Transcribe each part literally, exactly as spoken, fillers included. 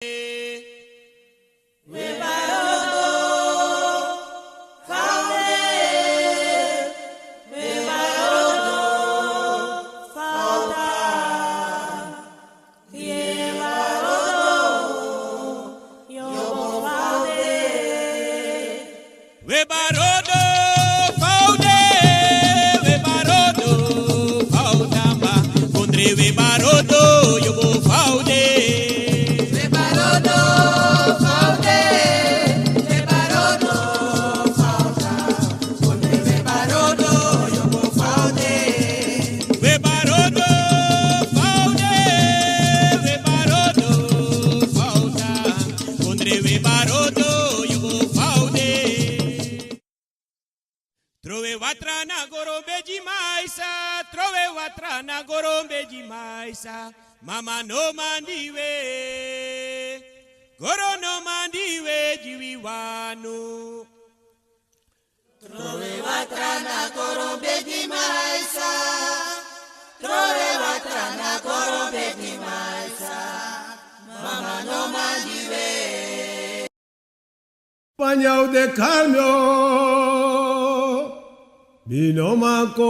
We barodo, faude, we barodo, fauda. We barodo, faude. We barodo, faude, we barodo, fauda ma. Kondre we barodo, yobo faude. We barodo, faude, we barodo, fauda. Kondre we barodo, yobo faude. We barodo, faude, we barodo, fauda. Kondre we barodo, yobo faude. Trowe watra na goro bedi maisa, trowe watra na goro bedi maisa. Mama no mandi we. Goro no mandi we, di wi wani. Trowe watra na goro bedi maisa. Trowe watra na goro bedi maisa. Mama no mandi we. Panya u de kalmio. Mi no man kon.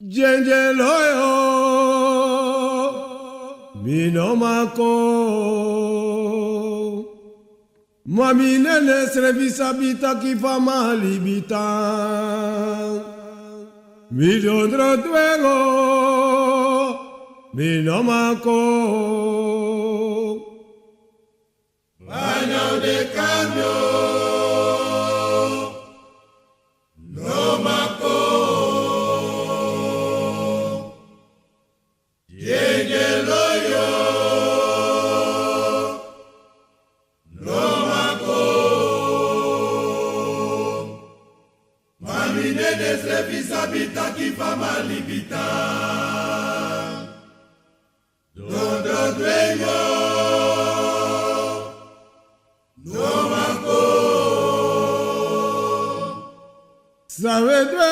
Djendje loyo, mi no man kon. Ma mi nene srefi sabi taki fa mi e libi tan. Mi dondro dwengo, mi no man kon. Panya u de kalmio. No man kon. Djendje loyo. No man kon. Ma mi nene srefi sabi taki fa mi e libi tan. Dondro dwengo. No man kon. San we du,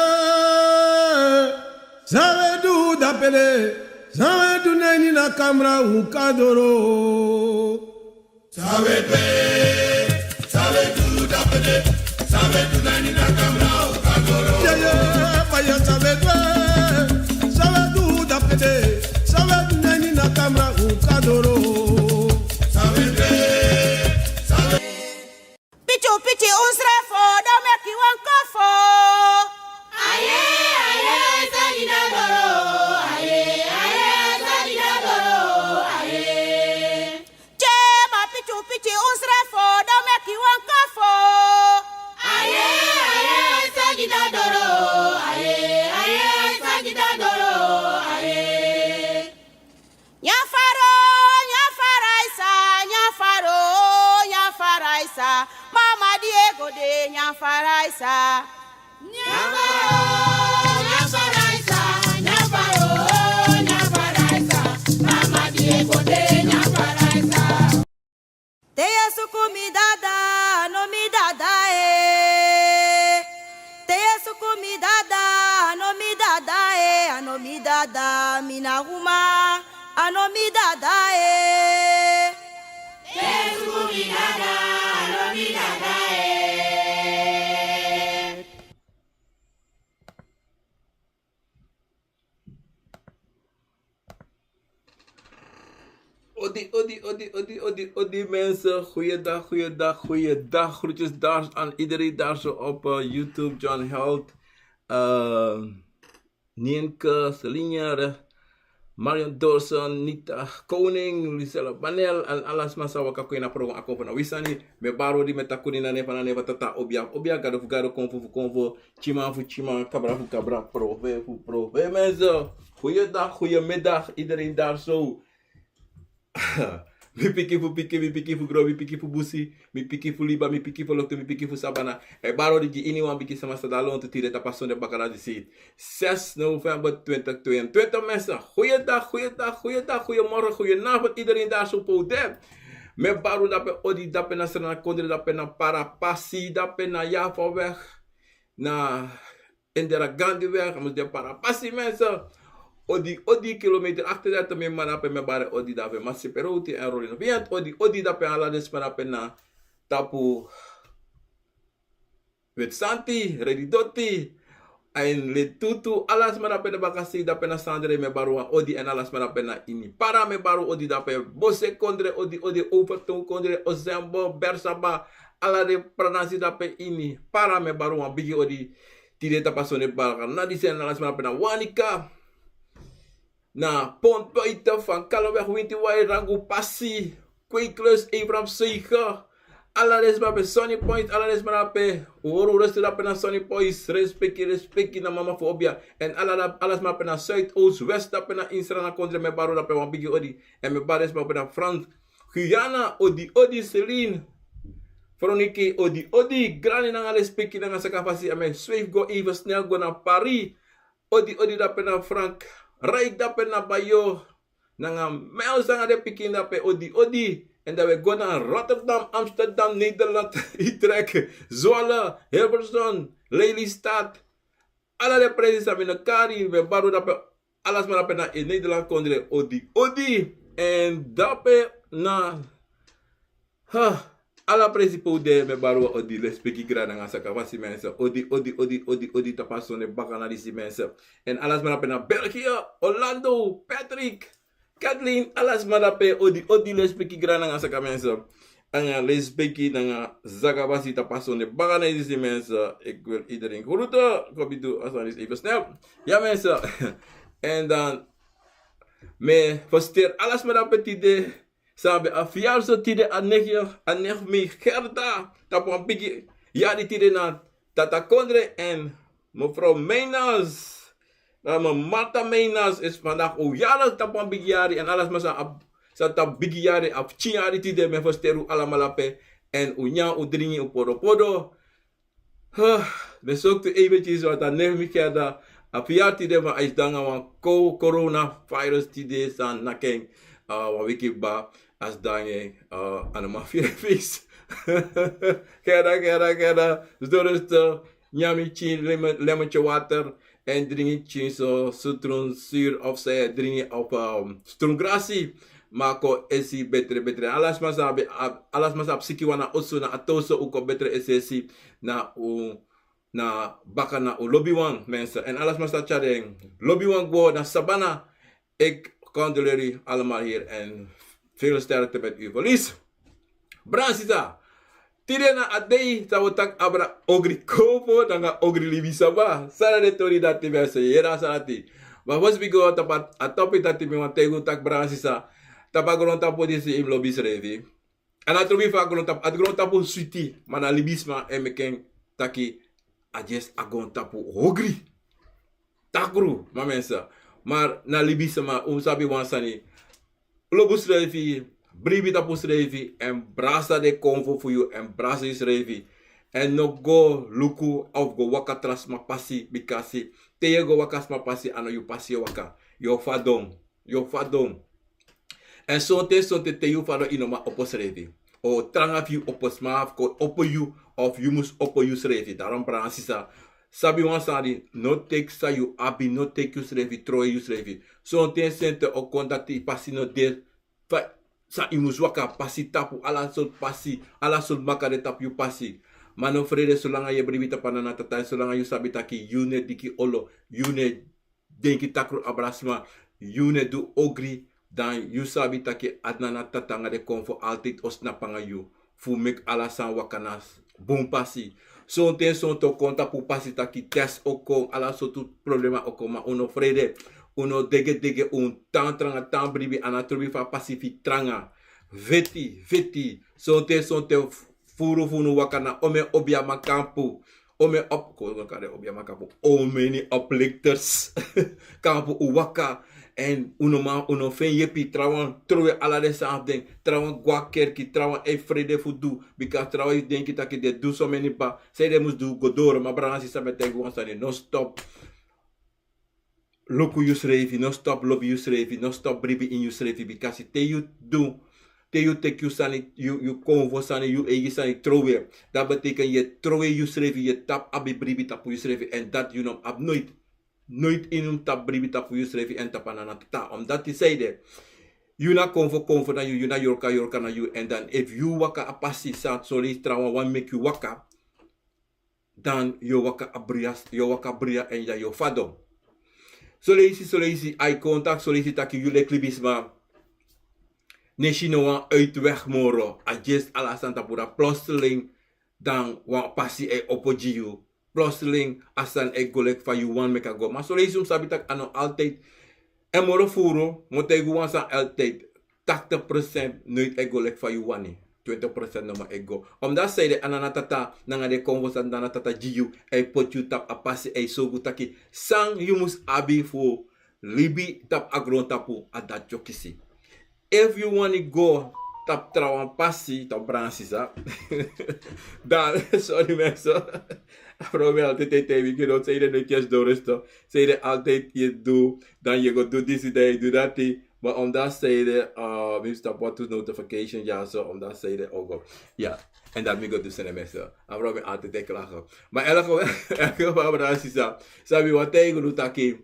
san we du dape de, san we du na ini a kamra un kan doro. San we du, san we du dape de, san we du na ini a kamra un kan doro. Yeah, yeah, fire, san we du, san we du dape de, san we du na ini a kamra un kan doro. San we du, san we Pichu pichi un srefo, dan meki wan kofo. Aye, aye, sagi na doro. Aye, aye, sagi na doro. Aye. Che ma pichu pichi un srefo, dan meki wan kofo. Aye, aye, sagi na doro. Aye, aye, sagi na doro. Aye. Nyafaro, nyafaraisa, nyafaro, nyafaraisa. Mama Diego de nyafaraisa. Nyafaro, nyafaraisa, nyafaro, nyafaraisa. Mama Diego de nyafaraisa. Te yu e suku mi dada, a no mi dada, eh. Te yu e suku mi dada, a no mi dada, eh. A no mi dada, mi na uma, a no mi dada, eh. Te yu e suku mi dada, a no mi dada, eh. Odi, odi, odi, odi, odi, odi, mensen. Goeiedag, goeiedag, goeiedag. Groetjes daar aan iedereen daar zo op, eh, YouTube, John Held. Eh, Nienke, Celine, Marion Dorsen, Nita Koning, Lucella Banel, en alles maar sa waka kon na program Akon van Wisani. Me baro di me takuni na nefa na nefa tata obia, obia gado fu gado, konfo fu konfo. Tjiman fu tjiman, kabra fu kabra, profe fu profe. Mensen, goeiedag, goeiemiddag, iedereen daar zo. Mi piki fu piki, mi piki fu gro, mi piki fu busi, mi piki fu liba, mi piki fu loktu, mi piki fu sabana. E baro di gi iniwan bigi sama sa da lontu tide tapu a sonde bakra disi. Zes november twintig tweeëntwintig, mensen. Goeiedag, goeiedag, goeiedag, goeiemorgen, goedenavond, iedereen daar zo op de. Me baro dape odi, dape na Sranankondre, dape na Parapasi, dape na Javaweg, na Indira Gandhiweg, a mus de Parapasi, mensen. Odi odi kilometer achter dat mi man ape mi bare odi dape masi peroti en rolino. Viant odi odi dape ala den sma dape na tapu weti santi, redi doti. Èn letutu ala sma dape na bakasi dape na sandre mi e bari wan odi èn ala sma dape na ini para mi e bari wan odi dape. Bose kondre odi odi overton kondre ozembo bersaba. Ala den pranasi dape ini para mi e bari wan bigi odi. Tide tapu a sonde baka na disi èn ala sma dape na wanika. Na Pontbuiten, Van Kallenweg, Wintiwai, Rangu Pasi, Kweeklus, Abraham Seiger. Ala den sma dape Sunny Point, ala den sma dape. Un hori un resti dape na Sunny Point. Respeki, respeki na mama fu obia. Èn ala da- ala sma dape na Zuidoost, West dape na Insra na kondre mi e bari dape wan bigi odi. Èn mi e bari den sma dape na Frans, Guyana, odi odi Celine. Froniki odi odi grani nanga respeki nanga sakafasi èn mi e sweef go even snel go na Paris. Odi odi dape na Frankrijk dape na Bayo. Nanga Mels nanga den pikin dape odi odi. Èn dan wi e go na Rotterdam, Amsterdam, Nederland, Utrecht, Zwolle, Hilversum, Lelystad. Ala den prijsi san mi no kari mi e bari dape. Ala sma dape na in Nederland kondre odi odi. Èn dape na Ha, ala presi pe un de mi e bari wan odi lespeki grani nanga sakafasi mense. Odi odi odi odi odi tapu a sonde baka na disi mense. Èn ala sma dape na België, Orlando, Patrick, Kathleen, ala sma dape odi odi lespeki grani nanga saka mense. Nanga lespeki nanga sakafasi tapu a sonde baka na disi mense. Ik wil iedereen groeten. Kobi du a sani is even snel. Ya mense. Èn dan mi e feliciteer ala sma dape tide. San ben a verjaardag tide a negi a negi mi Gerda tapu wan bigi yari tide na Tata Kondre èn mevrouw Meinas. Na mama Martha Meinas is vandaag ook jarig tapu wan bigi yari èn ala sma san a- san tapu bigi yari a pikin yari tide mi e feliciteer un alamala pe. Èn un nyan un dringi un podopodo. Huh, mi e soktu even tyensi want a negi mi Gerda a verjaardag tide ma a sidon nanga wan ko- coronavirus tide san naki en. Wan wiki kba a sidon nanga en. A no man firi en feest. Gerda Gerda Gerda, sidon rustig. Nyan mi pikin lemon- lemontye water. Èn dringi pikin so sutrun sur of san yu e dringi of sutrun grasi. Ma kon esi betre betre ala sma san abi- ala sma san abi siki wan na oso na a toso un kon betre esi esi na un na baka na un lobiwan mense èn ala sma san tyari den lobiwan gwe na sabana. Ik condoleer u allemaal hier en veel sterkte met uw verlies. Bransisa, tide na a dei san un taki abra ogri konfo nanga ogri libisama san na den tori dati mense yere a sani dati. Ma fosi mi go tapu a topic dati mi wani taigi un taki bransisa, tapu a grontapu disi yu mus lobi srefi. A no trobi fu a grontapu a grontapu switi ma na libisma e meki en taki a dyesi a grontapu ogri. Takru ma mense. Ma na libisma un sabi wan sani. Lobi usrefi, bribi tapu usrefi èn brasa den konfo fu yu èn brasa yusrefi. Èn no go luku of go waka tra sma pasi bikasi te yu e go waka sma pasi a no yu pasi e waka. Yu o fadon. Yu o fadon. Èn sonten sonten te yu fadon yu no man opo srefi. O tranga fu yu opo sma fu kon opo yu of yu mus opo yusrefi daron bransisa. Sabi wan sani no teki san yu abi no teki yusrefi trowe yusrefi. Sonten senten o kon dati pasi no de. Fa san yu mus waka pasi tapu ala sortu pasi ala sortu maka de tapu yu pasi. Ma no frede solanga yu e bribi tapu a nana tata èn solanga yu sabi taki yu no e diki olo yu no e denki takru abra sma. Yu no e du ogri dan yu sabi taki a nana tata nanga den konfo altid o snapu nanga yu fu meki ala sani waka na bun pasi. Sonten sonten o kon tapu pasi taki test o kon ala sortu problema o kon ma un no frede. Un no degedege un tan tranga tan bribi a no trobi fu a pasi fu yu tranga. Feti feti sonten sonten furu fu unu waka na omen obiaman kampu. Omen op kon no kari obiaman kampu. Omeni oplikters kampu un waka. Èn un no man un no feni yepi trawan trowe ala den sani fu den trawan go na kerki trawan e frede fu du. Bika trawan yu denki taki den du someni pa san yu den mus du go doro ma bransi san mi e taigi wan sani no stop. Luku yusrefi no stop lobi yusrefi no stop bribi ini yusrefi bikasi te yu du te yu teki yu sani yu konfo sani yu eigi sani trowe. Dati beteken yu e trowe yusrefi yu e tapu abi bribi tapu yusrefi èn dati yu no mus abi noiti. Noiti yu no mus tapu bribi tapu fu yusrefi èn tapu a nana tata. Omdati sanede, yu na konfo, konfo na yu, yu na yorka, yorka na yu. Èn dan efu yu waka a pasi san soleisi trawan wani meki yu waka, dan yu o waka a bria, yu o waka bria èn dan yu o fadon. Soleisi, soleisi, a e kon taki soleisi taki yu leki libisma no e si no wan uitweg moro. A dyesi ala sani tapu dati, plotseling dan wan pasi e opo gi yu. Plotseling a sani e go leki fa yu wani meki a go. Ma soleisi un mus sabi taki a no altijd. Èn moro furu, mi o taigi un wan sani altijd. Tachtig procent noiti e go leki fa yu wani. Twintig procent nomo e go. Omdati sanede a nana tata nanga den konfo san nana tata gi yu, a e poti yu tapu a pasi, a e sorgu taki san yu mus abi fu libi tapu a grontapu, a dati yu o kisi. Efu yu wani go tapu trawan pasi, tapu brada nanga sisa, dan, sorry mensen. A frow mi altijd e taigi mi, yu no, sanede noiti yu e sidon rustig, sanede altijd yu e du, dan yu e go du disi, dan yu e du dati. Ma omdati sanede, eh, mi mus tapu wan tu notification dyaso, omdati sanede o go. Ya, èn dan mi go du sani, mensen. A frow mi altijd e klagen. Ma in elk geval, in elk geval, brada nanga sisa, san mi wani taigi unu taki,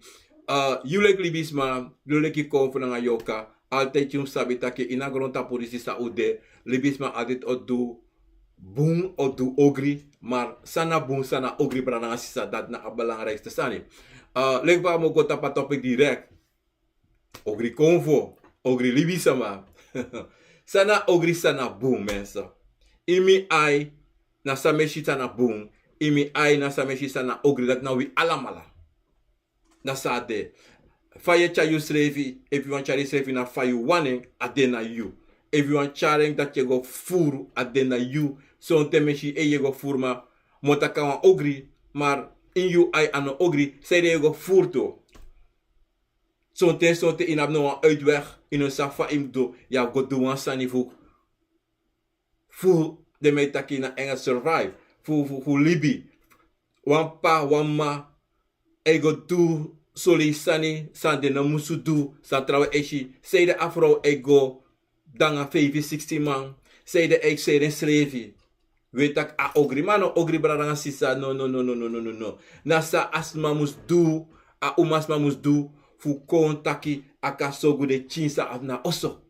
eh, yu leki libisma, yu leki konfo nanga yorka, altijd yu mus sabi taki ini a grontapu disi san un de, libisma altijd o du bun, o du ogri. Ma san na bun, san na ogri, brada nanga sisa, dati na a belangrijkste sani. Eh, leki fa mi o go tapu a topic direct. Ogri konfo, ogri libisma. San na ogri, san na bun, mensen. Ini mi ai, na san mi e si san na bun. Ini mi ai, na san mi e si san na ogri, dati na wi alamala. Na san a de. Fa yu e tyari yusrefi, efu yu wani tyari yusrefi na fa yu wani en, a de na yu. Efu yu wani tyari en dati yu e go furu, a de na yu. Sonten mi e si, eh, yu e go furu, ma mi o taki a wan ogri, ma ini yu ai a no ogri, sanede yu e go furu tu. Sonten, sonten yu no abi no wan uitweg, yu no sabi fa yu mus du, yu abi go du wan sani fu, fu den man e taki na Engels survive, fu, fu, fu libi. Wan p'pa, wan m'ma e go du soleisi sani san den no musu du, san trawan e si, sanede a frow e go de nanga feifi, siksi man, sanede a e seri ensrefi. Wi e taki a ogri, ma a no ogri, brada nanga sisa, no, no, no. Na san a sma mus du, a umasma mus du, fu kon taki a kan sorgu den pikin san a abi na oso.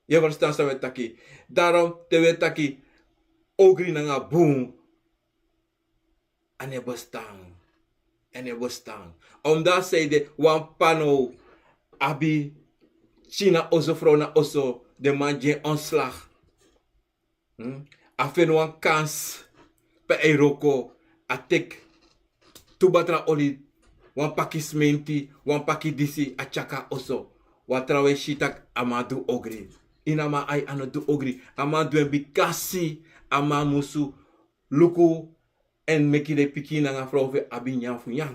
Yu e ferstan san wi e taki? Daarom te wi e taki ogri nanga bun, a no e bestaan. A no e bestaan. Omdati sanede wan p'pa no abi pikin na oso, frow na oso, den man gi en ontslag. Hmm? A feni wan kans pe a e wroko, a teki tu batra oli, wan paki simenti, wan paki disi, a tyari kon na oso. Wan trawan e si taki a man du ogri. Ini a man ai a no du ogri. A man du en bikasi a man musu luku èn meki den pikin nanga frow fu en abi nyan fu nyan.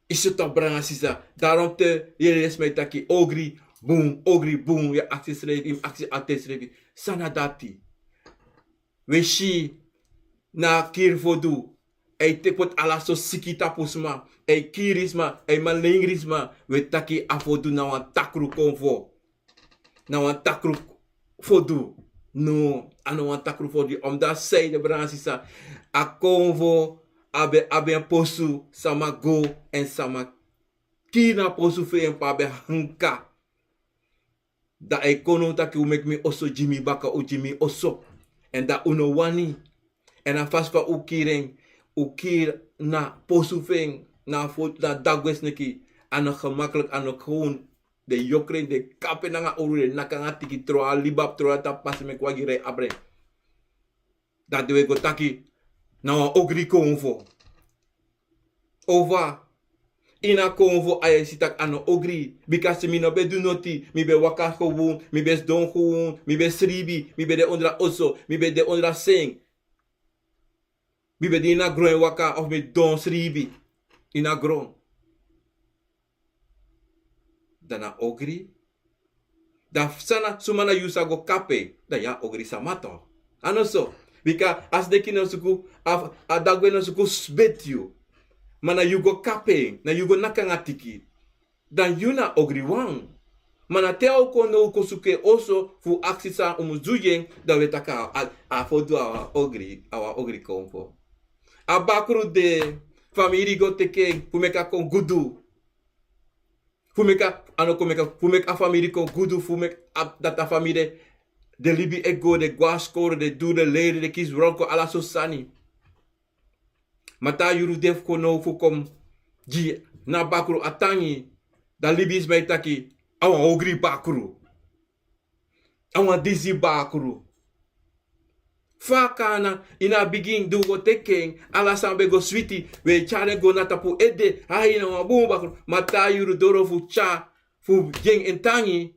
Yu si tok, brada nanga sisa. Daarom te yu e yere sma e taki ogri bun, ogri bun, yu e aksi yusrefi, yu mus aksi altijd yusrefi: san na dati? Wi e si na kiri fu du, a e teki poti ala sortu siki tapu sma, a e kiri sma, a e malengri sma. Wi e taki a fu du na wan takru konfo. Na wan takru fu du. No, a no wan takru fu du. Omdati sanede, brada nanga sisa, a konfo abi, abi en posu, sama go èn sama kiri na posu fu en pe a ben hanka. Dan a e kon now taki un meki mi oso gi mi baka, un gi mi oso. Èn dan un no wani. Èn a fasi fa un kiri en, un kiri na posu fu en, na fu, na dagwe sneki. A no gemakkelijk, a no gewoon. Den yokren, den kapu en nanga owru, den naki en nanga tiki, tron en a liba, tron en na tapu pasi, meki wagi rij abra en. Dan den wi e go taki na wan ogri konfo. Of fa? Ini a konfo a e si taki a no ogri. Bikasi mi no ben du noti, mi ben waka gewoon, mi ben sidon gewoon, mi ben sribi, mi ben de ondro a oso, mi ben de ondro a seng. Mi ben de ini a gron e waka of mi sidon sribi ini a gron. Dan na ogri. Dan san na, suma na yu sa go kapu en? Dan yu na ogri sama tok. A no so? Bika a sneki no suku, a, a dagwe no suku sbeti yu. Ma na yu go kapu en, na yu go naki en nanga tiki. Dan yu na ogriwan. Ma na te a o kon now kon suku en oso fu aksi san un mus du gi en, dan wi e taki a, a, a fu du a wan ogri, a wan ogri konfo. A bakru de, famiri go teki en, fu meki a kon gudu. Fu meki a, a no kon meki a, fu meki a famiri kon gudu, fu meki a, dati a famiri de, den libi e go, den go na skoro, den du, den leri, den kisi wroko, ala so sani. Ma te a yuru de fu kon now fu kon gi na bakru a tangi, dan libisma e taki, a wan ogri bakru. A wan disi bakru. Fa a kan na, ini a bigin di un go teki en, ala sani ben go switi, wi e tyari en go na tapu ede, ai, na wan bun bakru. Ma te a yuru doro fu tyari, fu gi en en tangi,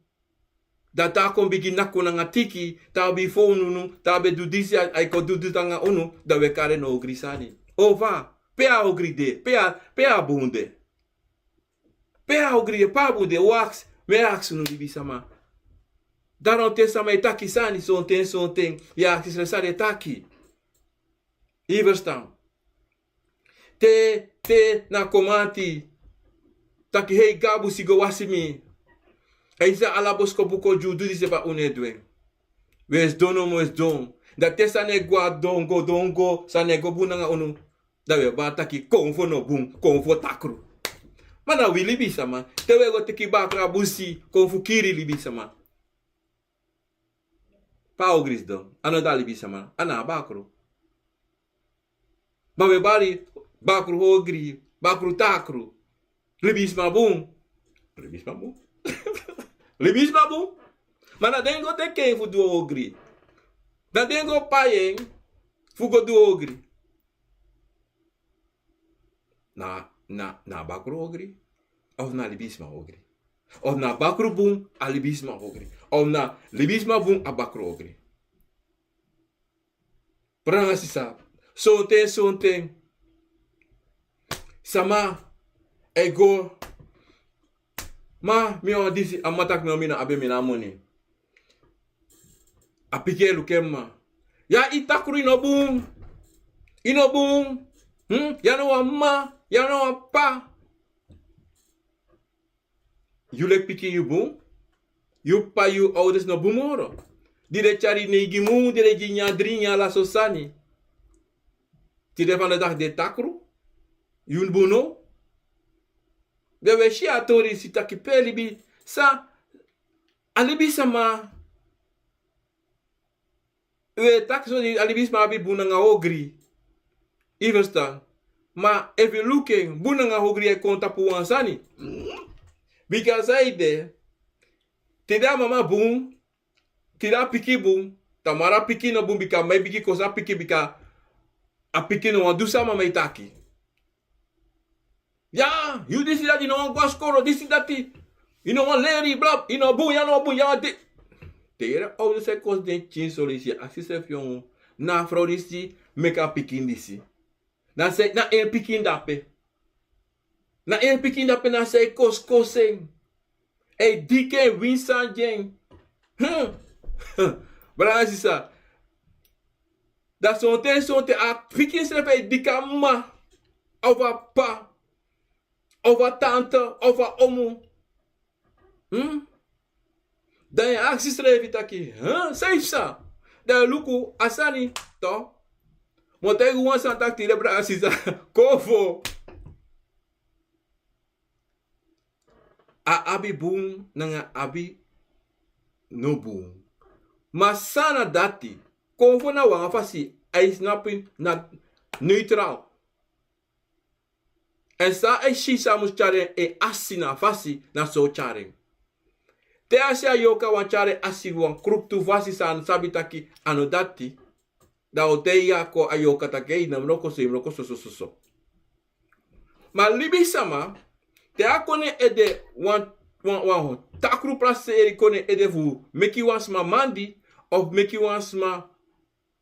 dan te a kon bigin naki unu nanga tiki, te a bigin fon unu, te a ben du disi, a, a e kon du disi nanga unu, dan wi e kari en ogri sani. O fa, pe a ogri de, pe a, pe a bun de. Pe a ogri de, pe a bun de, wi e aksi, mi e aksi unu libisama. Daarom te sama e taki sani, sonten, sonten, yu e aksi srefi san den e taki. Yu e ferstan. Te, te na komanti taki, hei, go na busi go wasi mi. A e si ala boskopu kon gi unu, du disi, fa unu e du en. Wi e sidon nomo, wi e sidon. Dan te sani e go a dongo, dongo, sani e go bun nanga unu, dan wi e bari taki, konfo no bun, konfo takru. Ma na wi libisama, te wi e go teki bakru a busi, konfo kiri libisama. Pe a ogri sidon, a no de a libisama, a na a bakru. Ma wi e bari, bakru ogri, bakru takru. Libisma bun. Libisma bun. Libisma bun. Ma na den go teki en fu du ogri. Na den go pai en fu go du ogri. Na, na, na bakru ogri. Of na libisma ogri. Of na bakru bun, a libisma ogri. Of na libisma bun, a bakru ogri. Brada nanga sisa, sonten, sonten sama e go. Ma mi o disi, a mama taki mi o, mi no abi, mi no abi moni. A pikin e luku en mama. Ya, i takru, i no bun. I no bun. Hmm? Ya no wan mama, ya no wan papa. Yu leki pikin yu bun. Yu p'pa, yu ouders no bun moro. Di den tyari neigi mun, di den gi nyan, dringi, ala so sani. Tide fanowdu dati den takru. Yu bun no. Den wi e si a tori disi taki pe libi, san a libisama. Wi e taki so, a libisma abi bun nanga ogri. Yu e ferstan. Ma efu yu luku en, bun nanga ogri e kon tapu wan sani. Bika saide, tide a mama bun, tide a pikin bun, tamara a pikin no bun, bika a mama e bigin kosi a pikin, bika a pikin no wani du san a mama e taki. Ya, yu disi, dati, yu no wani go na skoro, disi, dati. Yu no wani leri, bla, yu no bun, ya no bun, ya de. Te yu yere ouders e kosi den pikin so leisi, aksi yusefi, yongu, na a frow disi meki a pikin disi. Na san, na en pikin dape. Na en pikin dape, na san e kosi kosi en. E diki en, wini sani gi en. Hmm. Brada nanga sisa. Dan sonten, sonten a pikin srefi e diki a mama, of a p'pa, of a tante, of a omu. Hmm? Dan yu e aksi yusrefi taki, huh? San yu psa? Dan yu luku a sani, toch. Mi o taigi wan sani taki tide, brada nanga sisa, konfo. A abi bun nanga abi no bun. Ma san na dati? Konfo na wan fasi, a e snapu en na neutral. Èn san a e si san a mus tyari en, en asi na a fasi, na so a o tyari en. Te a si a yorka wani tyari en asi wan kruktu fasi san a no sabi taki a no dati, dan a o taigi a kon a yorka taki: "Ei, na mi wroko so, mi wroko so, so, so, so." Ma libisama, te a kon na en ede wan, wan, wan takru praseri kon na en ede fu meki wan sma mandi, of meki wan sma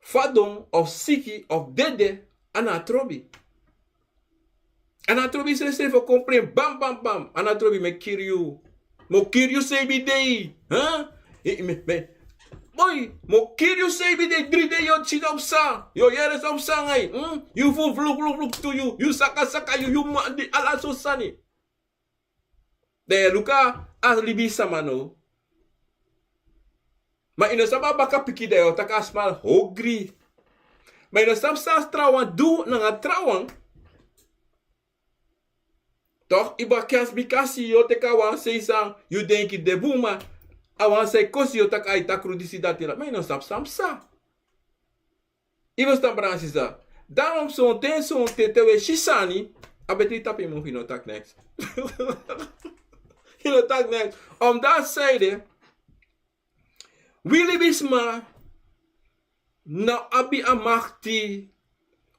fadon, of siki, of dede, a no trobi. A no trobi srefsrefi fu kon prei en bam, bam, bam. A no trobi, mi e kiri yu. Mi o kiri yu seibi dei. Huh? Eh, mi, mi, boi, mi o kiri yu seibi dei, dri dei yu o si san mi o psa. Yu o yere san mi o psa nanga yu. Hmm? Yu fu fluk, fluk, fluk tu yu. Yu saka, saka yu, yu mandi, ala so sani. Dan yu e luku a libisama now. Ma yu no sabi a baka pikin, dan yu o taki a sma ogri. Ma yu no sabi san a trawan du nanga trawan. Toch, yu bakasi, bikasi yu o teki a wan sei san yu denki de bun, ma a wan san e kosi yu o taki a e takru disi dati, ma yu no sabi san psa. Yu ferstan, brada nanga sisa? Daarom sonten, sonten te wi e si sani, a betri tapu yu mofu, yu no taki neks. Yu no taki neks. Omdat a sei de, wi libisma no abi a makti.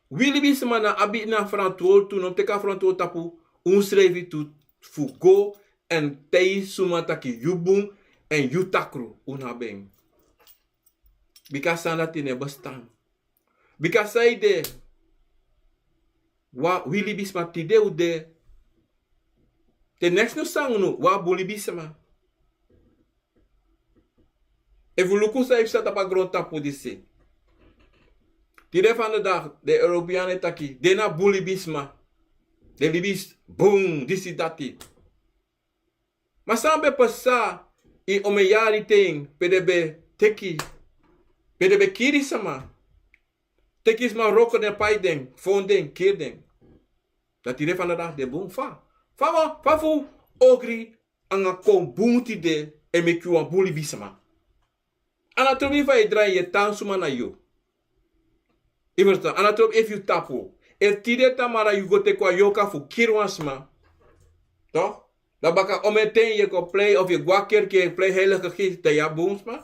Wi libisma no abi a ferantwortu, no mus teki a ferantwortu tapu unsrefi tu, fu go èn taigi suma taki yu bun èn yu takru, un no abi en. Bika a sani dati no e bestan. Bika san ede, wi libisma tide un de, te neks no sani, unu, wi a bun libisma. Efu un luku san e psa tapu a grontapu disi, tide fandadag den European e taki den na bun libisma. Den libi bun, disi, dati. Ma san ben pasa ini omeni yari ten, pe den ben teki, pe den ben kiri sama, teki sma wroko, den pai den, fon den, kiri den. Dan tide fandadag den bun. Fa, fa wan, fa fu ogri nanga kon bun tide e meki yu wan bun libisma? A no trobi fa yu e drai, yu e tan suma na yu. Yu ferstan, a no trobi efu yu tapu. Efu tide tamara yu go teki wan yorka fu kiri wan sma, toch, dan baka omeni ten yu e kon prei of yu e go na kerki, yu e prei Heilige Geest, dan yu a bun sma.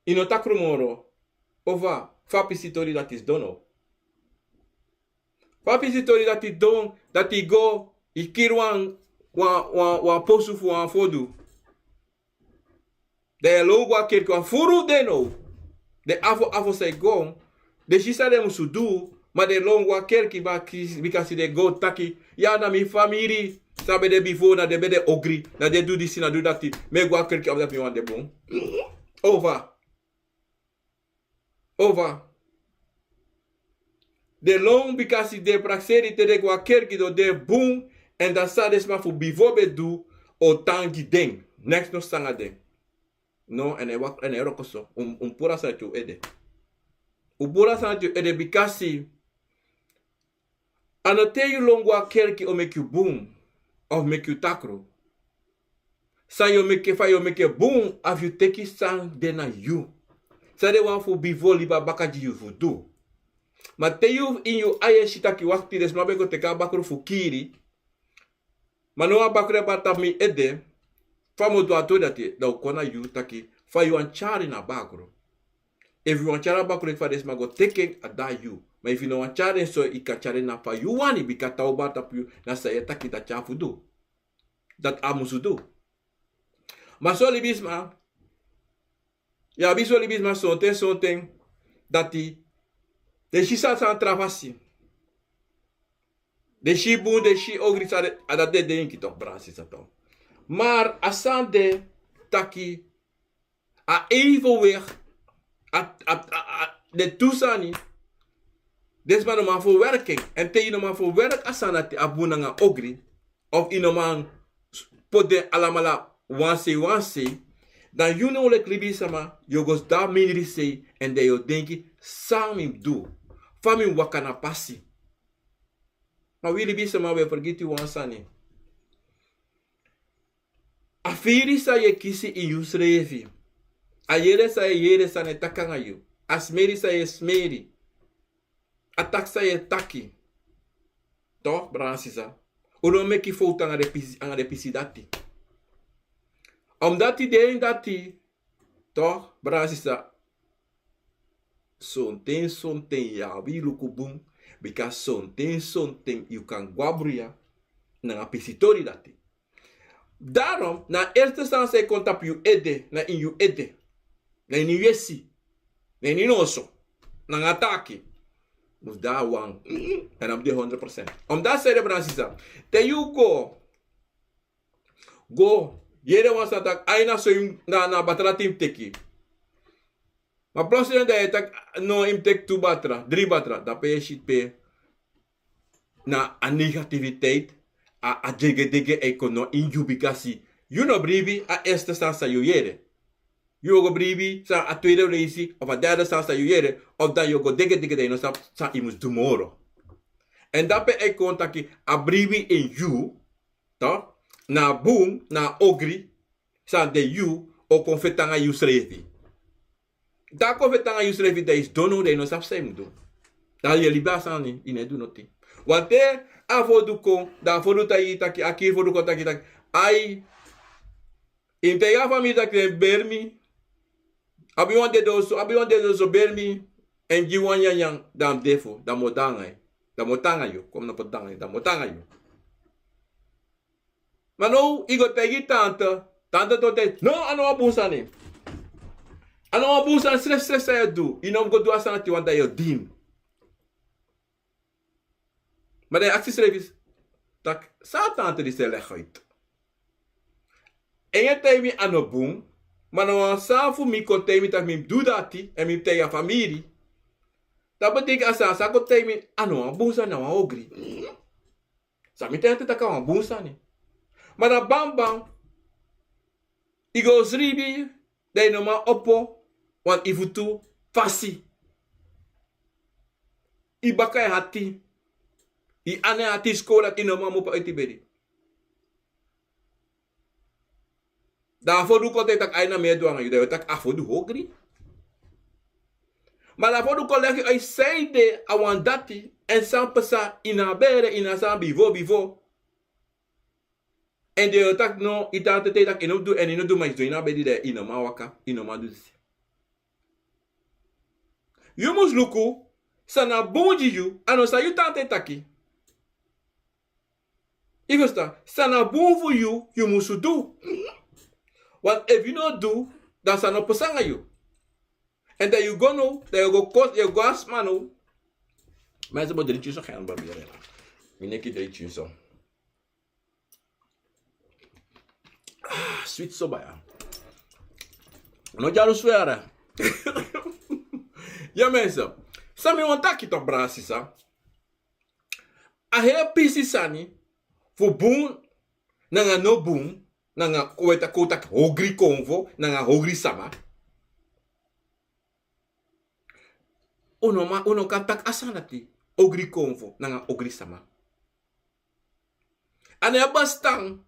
Yu no takru moro. Of fa, fa a pisitori dati sidon now? Fa a pisitori dati sidon, dati yu go, yu kiri wan, wan, wan, wan posu fu wan fodu. Dan yu e lon go na kerki wan furu dei now. Den afo, afo san e go, den si san den musu du, ma den lon go na kerki, baka, bikasi den go taki, ya, na mi famiri san ben de bifo, na den ben de ogri, na den du disi, na du dati, mi e go na kerki omdat mi wani de bun. Over. Over. Den lon, bikasi den prakseri te den go na kerki, den o de bun, èn dan san den sma fu bifo ben du o tan gi den. Neks no sani nanga den. No, èn e wak, èn e wroko so. Un, un puru a sani na yu ede. Un puru a sani na yu ede, bikasi a no te yu lon go na kerki o meki yu bun, of meki yu takru. San yu o meki, fa yu o meki bun, a fu yu teki san de na yu. San den wan fu bifo libi na baka gi yu fu du. Ma te yu ini yu ain e si taki wakti, den sma ben go teki a bakru fu kiri, ma now a bakru e bari tapu mi ede, fa mi o du a tori dati? Dan un kon na yu taki fa yu wani tyari na bakru. Efu yu wani tyari a bakru leki fa den sma go teki en, a de na yu. Ma efu yu no wani tyari en so, yu kan tyari en na fa yu wani, bika te a o bari tapu yu, na san yu e taki dati a fu du. Dati a musu du. Ma son libisma, yu abi son libisma sonten, sonten, dati den si sani san tra fasi. Den si bun, den si ogri, san den, a dati den denki, toch, brada nanga sisa, toch. Ma a sani de taki a evenwicht, a, a, a, a, den tu sani, den sma no man fu werk en. Èn te yu no man fu werk a sani dati, a bun nanga ogri, of yu no man poti den alamala wan sei, wan sei, dan yu now leki libisma, yu o go sidon mindri sei, èn dan yu o denki, san mi mus du? Fa mi mus waka na pasi? Ma wi libisma, wi e fergiti wan sani. A firi san yu e kisi ini yusrefi, a yere san yu e yere san den e taki nanga yu, a smeri san yu e smeri, a taki san yu e taki. Toch, brada nanga sisa, un no meki fowtu nanga den pisi, nanga den pisi dati. Omdat den dati, toch, brada nanga sisa, sonten, sonten yu abi luku bun, bika sonten, sonten yu kan go na bruya nanga pisitori dati. Daarom, na a eerste sani san e kon tapu yu ede, na ini yu ede, na ini yu yesi, na ini yu noso, nanga taki, mus de a wan, èn a mus de honderd procent. Omdat a sei de, brada nanga sisa, te yu go, go yere wan sani taki, ai, na so yu, na, na batra dati yu mus teki. Ma plotseling dan yu e taki, no, yu mus teki tu batra, dri batra, dan pe yu e si pe na a negativiteit, a, a degedege e kon now ini yu, bikasi yu no bribi a eerste sani san yu yere. Yu o go bribi san a tweede leisi of a derde sani san yu yere, of dan yu o go degedege, dan yu no sabi san yu mus du moro. Èn dape a e kon taki a bribi ini yu, to, na a bun, na a ogri san de yu, o kon feti nanga yusrefi. Dan a kon feti nanga yusrefi, dan yu sidon now, dan yu no sabi san yu mus du. Dan yu e libi a sani, yu no e du noti. Wanten a fodu kon, dan a fodu taigi yu taki, a kiri fodu kon taigi yu taki, ai, yu mus taigi a famiri taki den beri mi. Abi wan dede oso, abi wan dede oso, beri mi, èn gi wan nyanyan, dan mi de fu, dan mi o de nanga yu. Dan mi o tan nanga yu, kon mi no poti tan nanga yu, dan mi o tan nanga yu. Ma now yu go taigi tante, tante, tante, no, a no wan bun sani. A no wan bun sani, srefsrefi san yu e du, yu no mus go du a sani ati wan, dan yu o dini. Ma dan yu aksi yusrefi taki, san a tante disi e legi uit? En yu e taigi mi a no bun, ma na wan sani fu mi kon taigi mi taki mi mus du dati, èn mi mus taigi a famiri. Dan betekent a sani san kon taigi mi, a no wan bun sani, na wan ogri. San mi taigi en taki a wan bun sani. Ma dan banban, yu go sribi, dan yu no man opo wan yu futu fasi. Yu baka e ati, yu ana e ati, yu sikowru ati, yu no man mupu uit yu bedi. Dan a fodu kon taki, ai, na mi e du nanga yu, dan yu o taki a fodu ogri. Ma dan a fodu kon legi yu uit san ede a wan dati, èn san pasa ini a bere, ini a sani bifo, bifo. Èn den o taki no, yu tante taigi yu taki yu no mus du, èn yu no du, ma yu sidon ini a bedi, dan yu no man waka, yu no man du disi. Yu mus luku san na bun gi yu, a no san yu tante e taki. Yu ferstan, san na bun fu yu, yu musu du. Want efu yu no du, dan san no pasa nanga yu. Èn dan yu go now, dan yu go kosi, yu go a sma now. Ma yu sa bo dringi yu so gen babere. Mi neki dringi yu so. Ah, sweet so baya. No dyaru swere. Ya, mensen. San mi wani taki, toch, brada, sisa. A heri pisi sani fu bun nanga no bun, nanga, we taki, kon taki ogri konfo nanga ogri sama. Un no man, un no kan taki a sani dati, ogri konfo nanga ogri sama. A no e bestaan.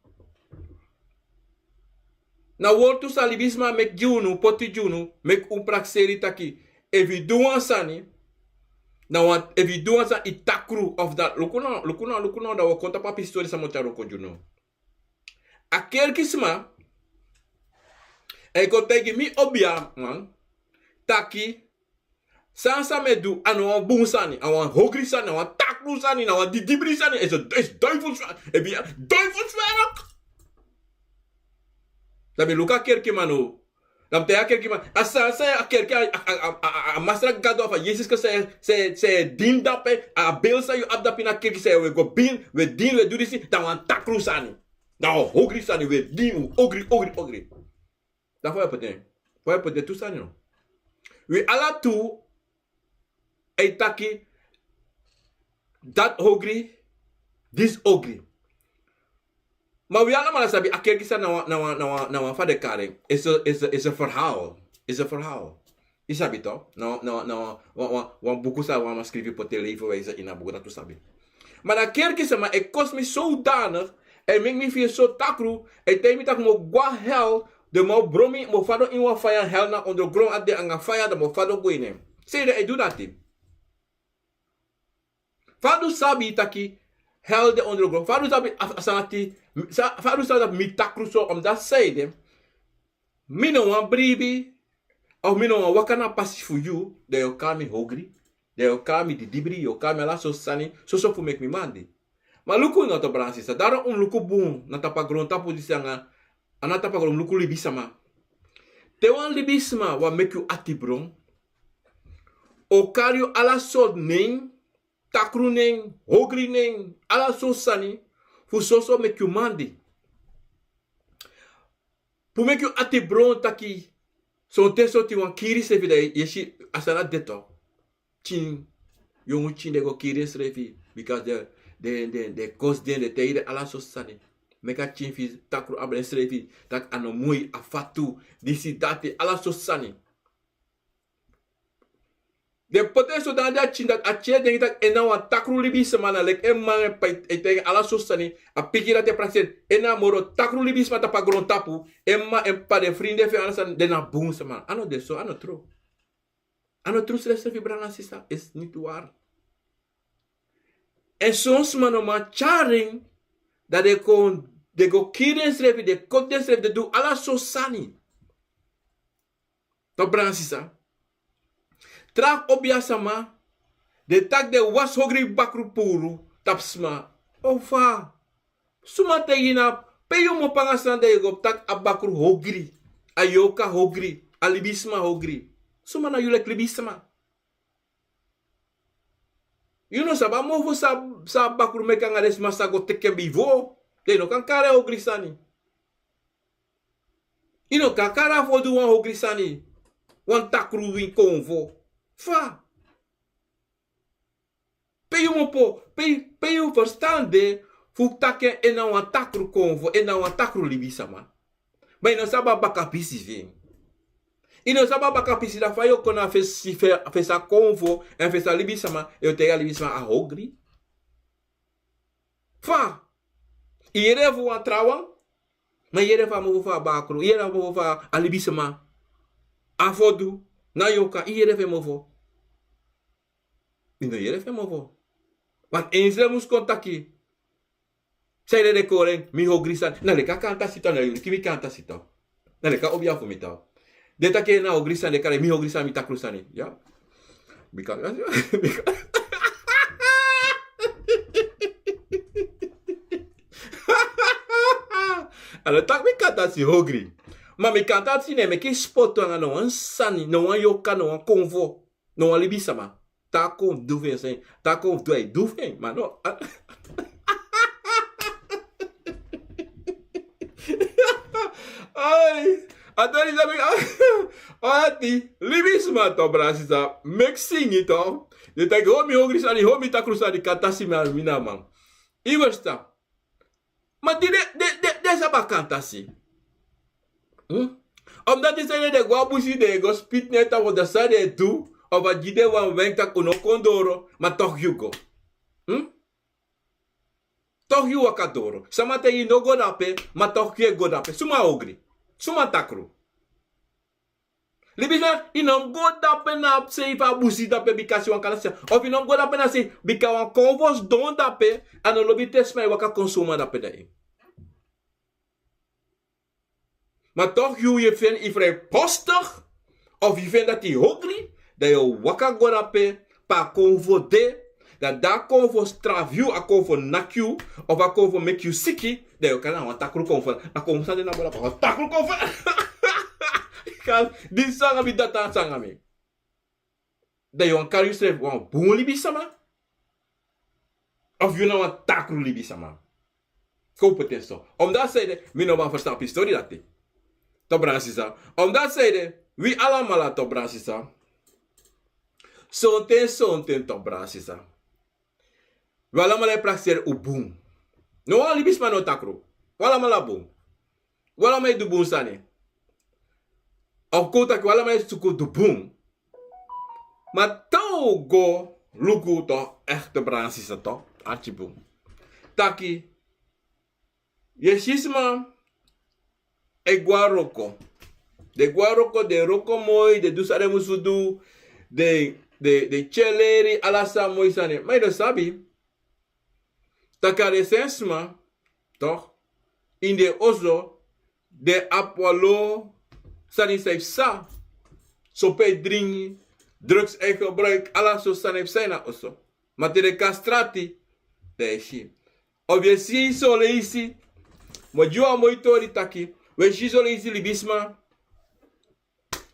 Na wortu san libisma meki gi unu, poti gi unu, meki un prakseri taki, efu yu du wan sani, na wan, efu yu du wan sani, yu takru of dati, luku now, luku now, luku now, dan wi o kon tapu a pisi tori san mi o tyari kon gi unu. A kerkisma e kon taigi mi obiaman taki, san san mi e du, a no wan bun sani, a wan ogri sani, a wan takru sani, a wan didibri sani, is a, is duivelswerk. Efu yu, duivelswerk. Dan mi luku a kerkiman now. Dan mi taigi a kerkiman, a san san a kerki, a, a, a, a, a Masra Gado of a Yesus Kristus san, san, san e dini dape, a beeld san yu abi dape ini a kerki san yu e go bini, wi e dini, wi e du disi, dan a wan takru sani. Dan a wan ogri sani, wi e dini, ogri, ogri, ogri. Dan fa yu e poti den? Fa yu e poti den tu sani no? Wi ala tu e taki, dati ogri, disi ogri. Ma wi alamala sabi a kerki sani na wan, na wan, na wan, na wan fa den kari en. Is a, is a, is a verhaal. Is a verhaal. Yu sabi toch? Na, na, na wan, wan, wan buku san wan man skrifi, poti en leven wijze ini a buku, dati un sabi. Ma na kerki sani e kosi mi zodanig, e meki mi firi so takru, e taigi mi taki mi o go na hel, den man o bron mi, mi o fadon ini wan faya, hel na ondergrond, a de nanga faya, dan mi o fadon go ini en. Sei den e du dati? Fa un sabi taki hel de ondergrond? Fa un sabi a, a sani dati, sa, fa un sabi dati mi takru so, omdat sei den, mi no wani bribi, of mi no wani waka na a pasi fu yu, dan yu o kari mi ogri, dan yu o kari mi didibri, yu o kari mi ala sortu sani, soso fu meki mi mandi. Ma luku now toch, brada, sisa, daarom un mus luku bun na tapu a grontapu disi nanga, a na tapu a gron, un mus luku libisma. Te wan libisma wani meki yu ati bron, o kari yu ala sortu nen, takru nen, ogri nen, ala sortu sani, fu soso meki yu mandi. Fu meki yu ati bron taki, sonten sortu wan kiri srefi, dan yu e si a sani dati toch. Pikin, yongu pikin, den go kiri densrefi, because den, den, den, den kosi den, den taigi den ala sortu sani. Meki a pikin firi takru abra ensrefi, taki a no moi, a fatu, disi, dati, ala sortu sani. Den poti en so dan di a tyini dati a tyini e denki tak' en na wan takru libisma na leki en man e taigi en ala sosi sani. A pikin dati e prakseri en na moro takru libisma tapu a grontapu. En man en p'pa den frindu fu en ala sani den na bun sma a no de so a no tru. A no tru srefsrefi brada na sisa esi niti wari. Èn son sma no man tyari en. Dan den kon den go kiri densrefi den koti densrefi den du ala so sani. Tobrada na sisa. Tra fu obi a sama den taki den wasi hogri bakru puru tapu sma. Ofa suma taigi yu na pe yu mu opo nanga sani dan yu go taki a bakru hogri, a yoka hogri, a libisma hogri. Suma na yu leki libisma? Yu no sabi a mofo san a bakru meki nanga den sma sa go teki en bifo. Dan yu no kan kari en hogri sani. Yu no kan kari a fo du wan hogri sani. Wan takru win konfo fa? Pe yu mu opo pe yu ferstan de fu taki en na wan takru konfo en na wan takru libisma. Ma yu no sabi a bakapisi fi en. Yu no sabi a bakapisi dati fa yu o kon na fesi a konfo èn fesi a libisma yu o taigi a libisma a hogri. Fa? Yu yere fu wan trawan. Ma yu yere fu a mofo fu a bakru yu yere fu a mofo fu a libisma. A fodu na yoka yu yere fu en mofo. Yu no yere fu en mofo. Wan ensi den mus kon taki. San yu dede kori en mi hogri sani na leki a kanta sito na yu leki mi kanta sito. Na leki a obi a fu mi taw. Den taki en na hogri sani den kari en mi hogri sani mi takru sani ya. Bika bika a no taki mi kanta si hogri. Ma mi kanta si ne meki spotu nanga no wan sani no wan yoka no wan konfo. No wan libisma. Taki un fu du fu en san taki un fu du a e du fu en ma no. Ai a tori san mi ati libisma to brada sisa meki singi to. Den taki ho mi hogri sani ho mi takru sani kata si mi a mi na man. Yu westa. Ma di den den den sabi a kanta si. Omdati san yu den go a busi den e go spiti na en tapu dan san den e du? Of a gi den wan wenki tak' un no kon doro ma toki yu go. Toki yu waka doro sama taigi yu no go dape. Ma toki yu e go dape suma ogri? Suma takru? Libisma yu no mus go dape na sei fu a busi dape bika a si wan kala sisa. Of yu no mus go dape na sei bika wan konfo sidon dape. A no lobi te sma e waka kon suma dape dan en. Ma tok' yu yu e feni yu fri e postik of yu feni dati yu hogri, dan yu o waka go dape pe a konfo de. Dan di a konfo strafu yu a konfo naki yu of a konfo meki yu siki, dan yu o kari na wan takru konfo. A konfo san de na bora pe a wan takru konfo. Disi sanga mi dati a sanga mi. Dan yu wani kari yusrefi wan bun libisama? Of yu na wan takru libisama? Kon poti en so. Omdati san ede mi no man ferstan a pistori dati. Tobra na sisa. Omdati san ede wi alamala tobra na sisa. Sonten sonten tobra na sisa. Wi alamala e prakseri un bun. No wan libisma no takru. Wi alamala bun. Wi alamala e du bun sani. Of kon un taki wi alamala e suku du bun. Ma te un go luku to ekte bransisa to artibun. Taki yu e si sma e gwe na wroko. Den gwe na wroko den wroko moi den du san den mus fu du. Den tyari leri ala san moi sani ma yu no sabi. Taki a den sen sma tok' ini den oso den abi wan lo sani san e psa. Sopi e dringi, drugs e gebruiki ala so sani e psa ini a oso. Ma te den kon na strati dan yu e si. Of yu e si soleisi. Mi o gi wan moi tori taki wi e si soleisi libisma.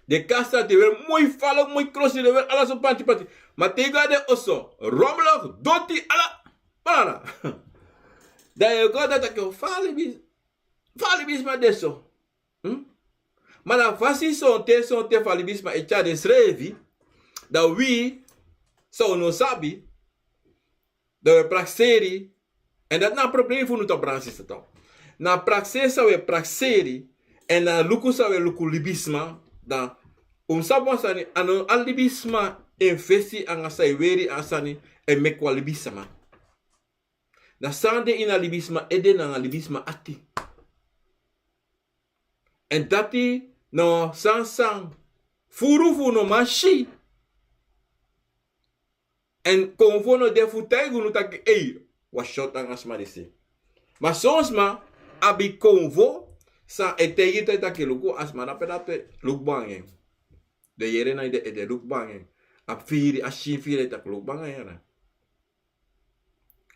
Den kon na strati den weri moi fala moi krosi den weri ala so pantipanti. Ma te yu go na den oso romlok doti ala. Banana. Dan yu e go dan taki fa a libisma de so. Ma na fasi sonten sonten fu a libisma e tyari densrefi. Dan wi san un no sabi dan wi e prakseri. Èn dati na a problema fu unu to bransisa to. Na a prakseri san wi e prakseri èn na a luku san wi e luku libisma. Dan Un sabi wan sani, a no a libisma en fesi anga san e weri a sani e meki wan libisma. Na san de ini a libisma ede nanga libisma ati. Èn dati na wan sani san furu fu no man si. Èn konfo no de fu taigi unu taki ei, wan short anga sma disi. Ma son sma abi konfo san e taigi yu taki luku a sma na pe na pe, luku bun anga en. Den yere na ede, ede luku bun anga en. A firi, a si firi taki luku bun anga en.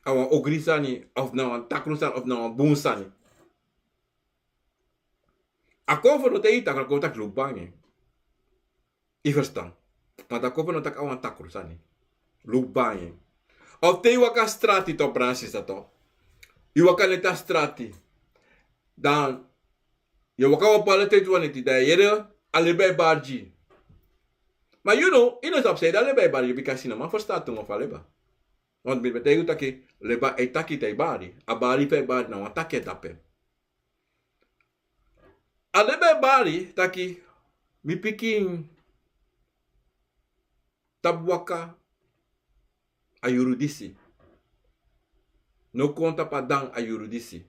A wan ogri sani, of na wan takru sani, of na wan bun sani. A konfo no taigi yu taki luku bun anga en. Yu ferstan? Ma a konfo no taki a wan takru sani. Luku bun anga en. Of te yu waka strati to, brada, sisa, to. Yu waka neti a strati. Dan yu waka wan pala teti wan neti, dan yu yere a leba e bari gi yu. Ma yu no, yu no sabi san ede a leba e bari gi yu, bika a no man ferstan a tongo fu a leba. Want mi ben taigi yu taki leba e taki te a e bari. A bari fa a e bari na wan taki e dape. A leba e bari taki mi pikin, tapu waka a yuru disi. No kon tapu a dan a yuru disi.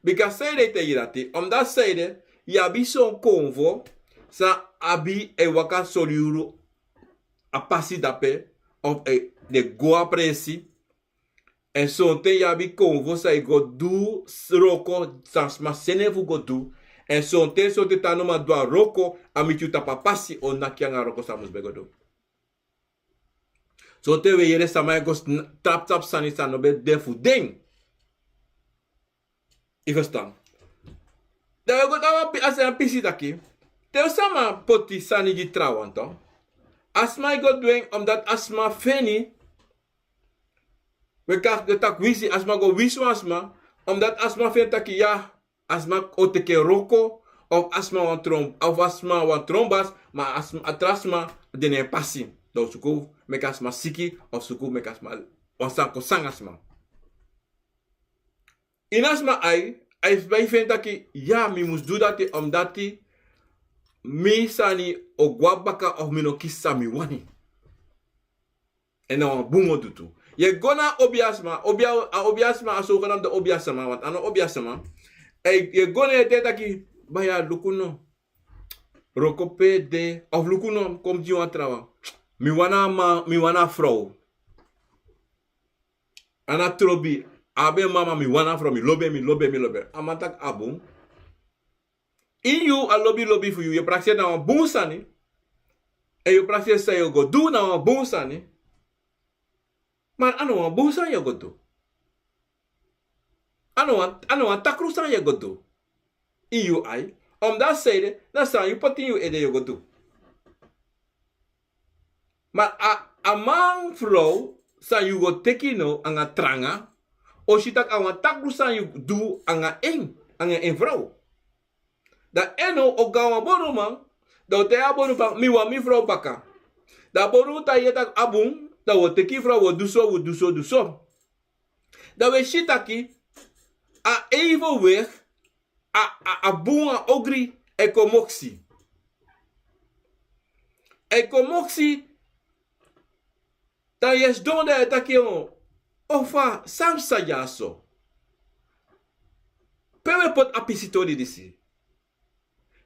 Bika san ede e taigi yu dati, omdat san ede yu abi son konfo san abi e waka sori yuru a pasi dape, of e de go a presi. Èn sonten yu abi konfo san e go du wroko san sma seni en fu go du. Èn sonten, sonten te a no man du a wroko, a miti yu tapu a pasi o naki yu anga wroko san a mus ben go du. Sonten wi e yere sama e go sn-, tapu tapu sani san no ben de fu den. Yu ferstan? Dan wi e go na wan pi-, a sani, a pisi taki, te wan sama poti sani gi trawan, to, a sma e go du en omdat a sma feni, wi kan taki winsi, a sma go winsi wan sma, omdat a sma feni taki ya, a sma o teki wroko, of a sma wan tron-, of a sma wan tronbas, ma a sma, a tra sma de na en pasi. Dan o suku meki a sma siki, of suku meki a sma wan sani kon sanga sma. Ini a sma ai, a e feni taki ya, mi mus du dati, omdat mi sani o go a baka, of mi no kisi san mi wani. Èn na wan bun o du tu. Yu e go na a obiasma, obia-, a obiasma, a sowganaamde obiasma, want a no obiasma. Èn yu e go na en, yu e taki: "Baya, luku no. Wroko pe de, of luku no, kon gi wan trawan. Mi wani a man, mi wani a frow. A no trobi, a abi en mama, mi wani a frow, mi lobi en, mi lobi en, mi lobi en." A man taki: "A bun." Ini yu, a lobi lobi fu yu, yu e prakseri na wan bun sani. Èn yu e prakseri san yu o go du, na wan bun sani. Ma a no wan bun sani yu o go du. A no wan, a no wan takru sani yu o go du. Ini yu ai. Omdat san ede, na san yu poti ini yu ede yu o go du. Ma a, a man, frow san yu go teki now anga tranga, o si taki a wan takru sani yu du anga en, anga en frow. Dan en now o go na wan bonuman, dan o taigi a bonuman: "Mi wani mi frow baka." Dan a bonuman taigi en taki: "A bun, dan wi o teki yu frow, wi o du so, wi o du so, du so." Dan wi e si taki a evenwicht, a, a, a bun, a ogri e kon moksi. E kon moksi, dan yu e sidon dan yu e taki: "O, o fa, san psa dyaso? Pe wi e poti a pisi tori disi?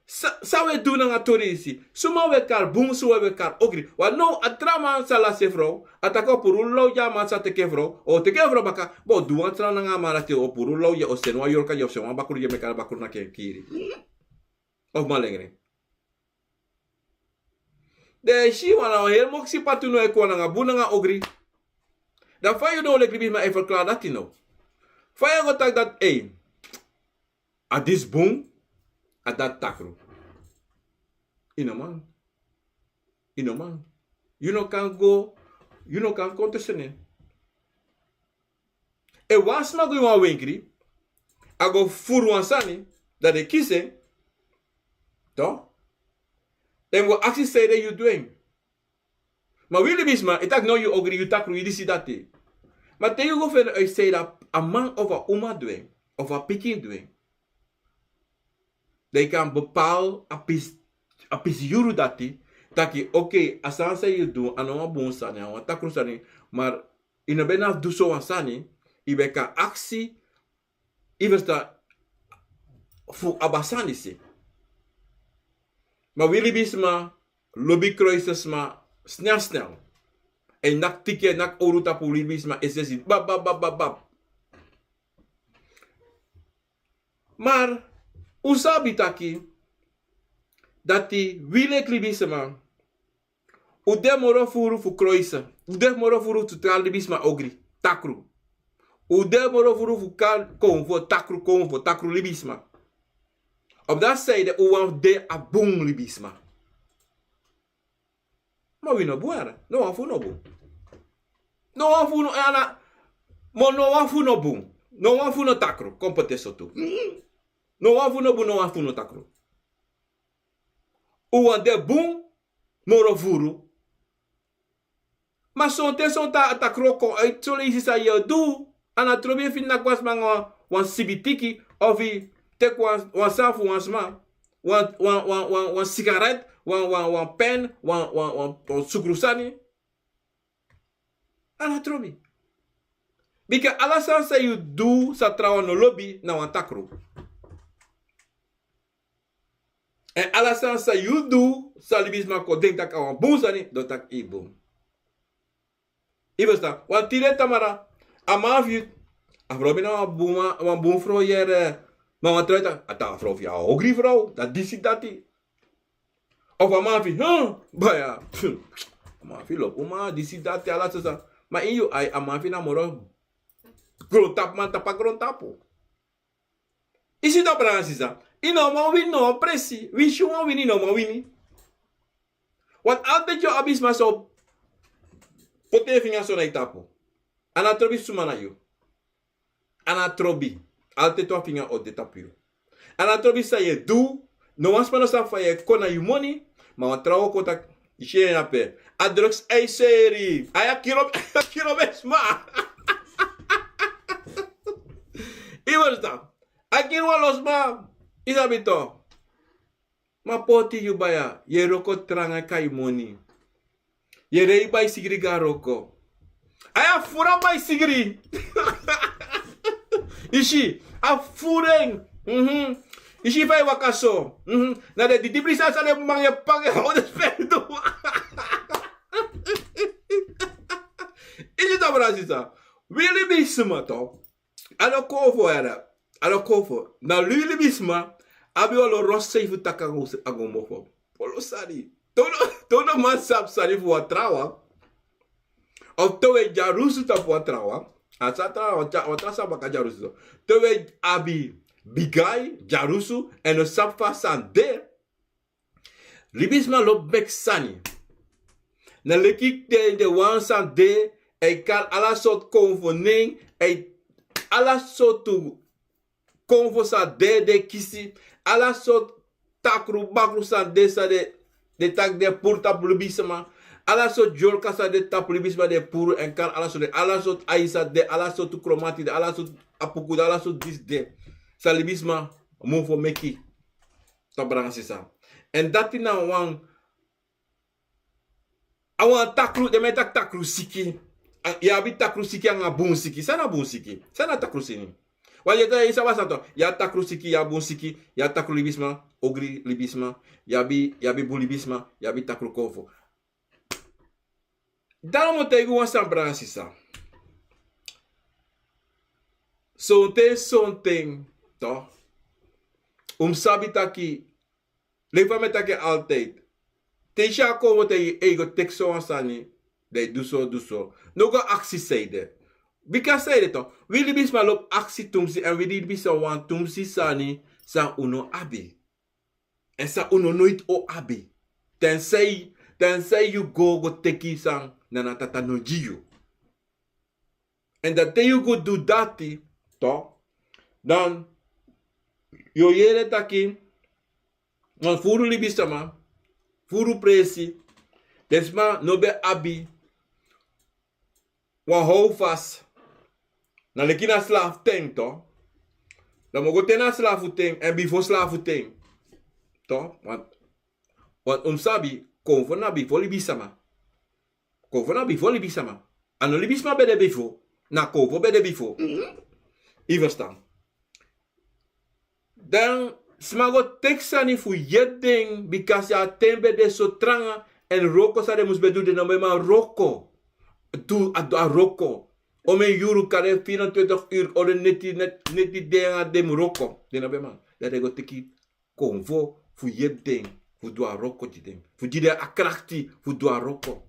Sa, san wi e du nanga tori disi? Suma wi e kari bun, suma wi e kari ogri?" Want now a tra man sa lasi en frow, a taki o puru law gi a man san teki en frow, o teki en frow baka, bo o du wan tra nanga a man dati, o puru law gi en, o seni wan yorka gi en, o seni wan bakru gi en, meki a bakru naki en kiri. Of malengre. Dan yu e si wan, na wan heri moksi patu now e kon nanga bun nanga ogri. Dan fa yu now leki libisma e ferklari dati now? Fa yu o go taki dati, ei, a disi bun, a dati takru? Yu no man. Yu no man. Yu no kan go, yu no kan kon tussen en. Efu wan sma go ini wan wenkri, a go furu wan sani, dan den kisi en, toch? Dan yu go aksi san ede yu du en. Ma wi libisma e taki: "No, yu ogri, yu takru, yu disi, dati." Ma te yu go feni uit san ede a man of a uma du en, of a pikin du en, dan yu kan bepaal a pis-, a pisi yuru dati, taki, okay, a sani san yu du, a no wan bun sani, a wan takru sani, maar yu no ben abi fu du so wan sani, yu ben kan aksi, yu ferstan, fu abi a sani disi. Ma wi libisma lobi kroisi sma snel snel. En naki tiki, naki owru tapu wi libisma esesi, bab, bab, bab, bab, bab. Maar un sabi taki dati wi leki libisma, un de moro furu fu kroisi, un de moro furu fu tra libisma ogri, takru. Un de moro furu fu kari konfo, takru konfo, takru libisma. Op dati sani de un wani de a bun libisma. Ma wi no bun, no wan fu no bun. No wan fu no, ana, ma no wan fu no bun. No wan fu no takru, kon poti en so tu. No wan fu no bun, no wan fu no takru. Un wani de bun, moro furu. Ma sonten sonten a takru o kon, a e so leisi san yu e du. A no trobi efu yu naki wan sma nanga wan, wan sibi tiki, of yu teki wan, wan sani fu wan sma, wan, wan, wan, wan, wan sigaret, wan, wan, wan pen, wan, wan, wan, wan sukru sani. A no trobi. Bika ala sani san yu du san trawan no lobi na wan takru. En ala sani san yu du san libisma kon denki taki a wan bun sani, dan taki yu bun. Yu ferstan, wan tide tamara, a man fu yu, a frow mi na wan bun man, wan bun frow yere, ma wan trawan taki a frow fu yu a ogri frow, dati disi dati. Of a man fu yu, huh, baya, a man fu yu lobi uman, disi dati, ala sani. Ma ini yu ai, a man fu yu na moro grontapu man tapu a grontapu. Yu si, dan brada sisa, yu no man wini no wan presi. Winsi yu wani wini, yu no man wini. Want altijd yu abi sma san o poti en finga so na yu tapu. A no trobi suma na yu. A no trobi. Altijd wan finga o de tapu yu. A no trobi san yu e du. No wan sma no sabi fa yu e kon na yu moni. Ma wan trawan o kon taki, yu si en ape. A drugseiseri. A ya kiri, a ya kiri sma. Yu ferstan. A kiri wan lo sma. Yu sabi toch. Ma poti yu baya, yu e wroko tranga kon na yu moni. Yu e rei baisigri go na wroko. A ya furu a baisigri. Yu si, a furu en. Mhm. Yu si fa yu e waka so. Mhm. Na den didibri sani san den man e panga, yu e hori den sperdu. Yu si, dan brada sisa, wi libisma toch. A no kon fu yere. A no kon fu. Na wi libisma abi wan lo rosei fu taki a go, a go mofo. Wan lo sani. Te wan, te wan man sabi sani fu wan trawan. Of te wan e dyarusu tapu wan trawan. A sa trawan, wan tra, wan tra sani baka dyarusu. Te wan e abi bigi-ai, dyarusu, èn no sabi fa sani de. Libisma lobi meki sani. Na leki den, den wan san de, e kari ala sortu konfo nen, e ala sortu konfo san de, den kisi, ala sortu takru bakru san de, san de, den taki den puru tapu libisma, ala sortu dyolka san de tapu libisma den puru, èn kari ala sortu, ala sortu ai san de, ala sortu kromati de, ala sortu apuku de, ala sortu disi de. San libisma mofo meki. Toch, brada sisa. Èn dati na wan, a wan takru, den man e taki takru siki. A, yu abi takru siki anga bun siki. San na bun siki? San na takru siki? Wan yu e taki, yu sabi san toch. Yu abi takru siki, yu abi bun siki, yu abi takru libisma, ogri libisma, yu abi, yu abi bun libisma, yu abi takru konfo. Dan mi o taigi wan sani, brada sisa. Sonten, sonten, toch. Un mus sabi taki, leki fa mi e taki altijd. Te yu si a konfo taigi yu, ei, go teki so wan sani, dan yu du so, du so. No go aksi sanede. Bika sanede toch. Wi libisma lobi aksi tumsi, èn wi libisma wani tumsi sani san un no abi. Èn san un no noiti o abi. Tensei, tensei yu go, go teki san Nana Tata no gi yu. Èn dan te yu go du dati, toch, dan yu o yere taki, wan furu libisma, furu presi, den sma no ben abi wan houvast. Na leki na slafu ten, toch. Dan mi o go te na slafu ten, èn bifo slafu ten. Toch, want, want un mus sabi, Konfo na bifo libisama. Konfo na bifo libisama. A no libisma ben de bifo. Na konfo ben de bifo. Yu ferstan? Dan sma go teki sani fu yere den, bikasi a ten ben de so tranga. Èn wroko san den mus ben du, den no ben man wroko. Du a du a wroko. Omen yuru kari en vierentwintig uru, o den neti neti den nanga den mus wroko, den no ben man. Dan den go teki konfo fu yepi den, fu du a wroko gi den, fu gi den a krakti fu du a wroko.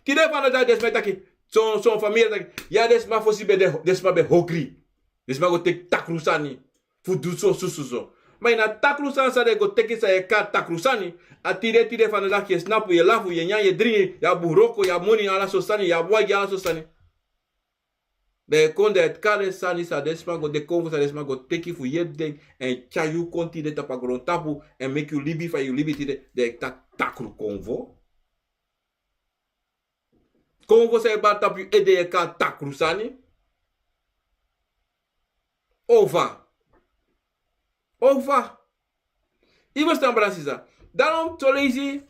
Tide fanowdu dati den sma e taki, son son famiri e taki, ya den sma fosi ben de, den sma ben hogri. Den sma go teki takru sani fu du so susu so. Ma ini a takru sani san den go teki san yu e kari takru sani, a tide tide fanowdu dati yu e snapu, yu e lafu, yu e nyan, yu e dringi, yu abi wroko, yu abi moni, ala so sani, yu abi wagi, ala so sani. Dan yu e kon dan yu e kari den sani san den sma go, den konfo san den sma go teki fu yepi den, èn tyari yu kon tide tapu a grontapu, èn meki yu libi fa yu libi tide, dan yu e taki takru konfo. Konfo san e bari tapu yu ede, yu e kari takru sani. Ova. Ova. Yu ferstan, brada sisa? Daarom so leisi,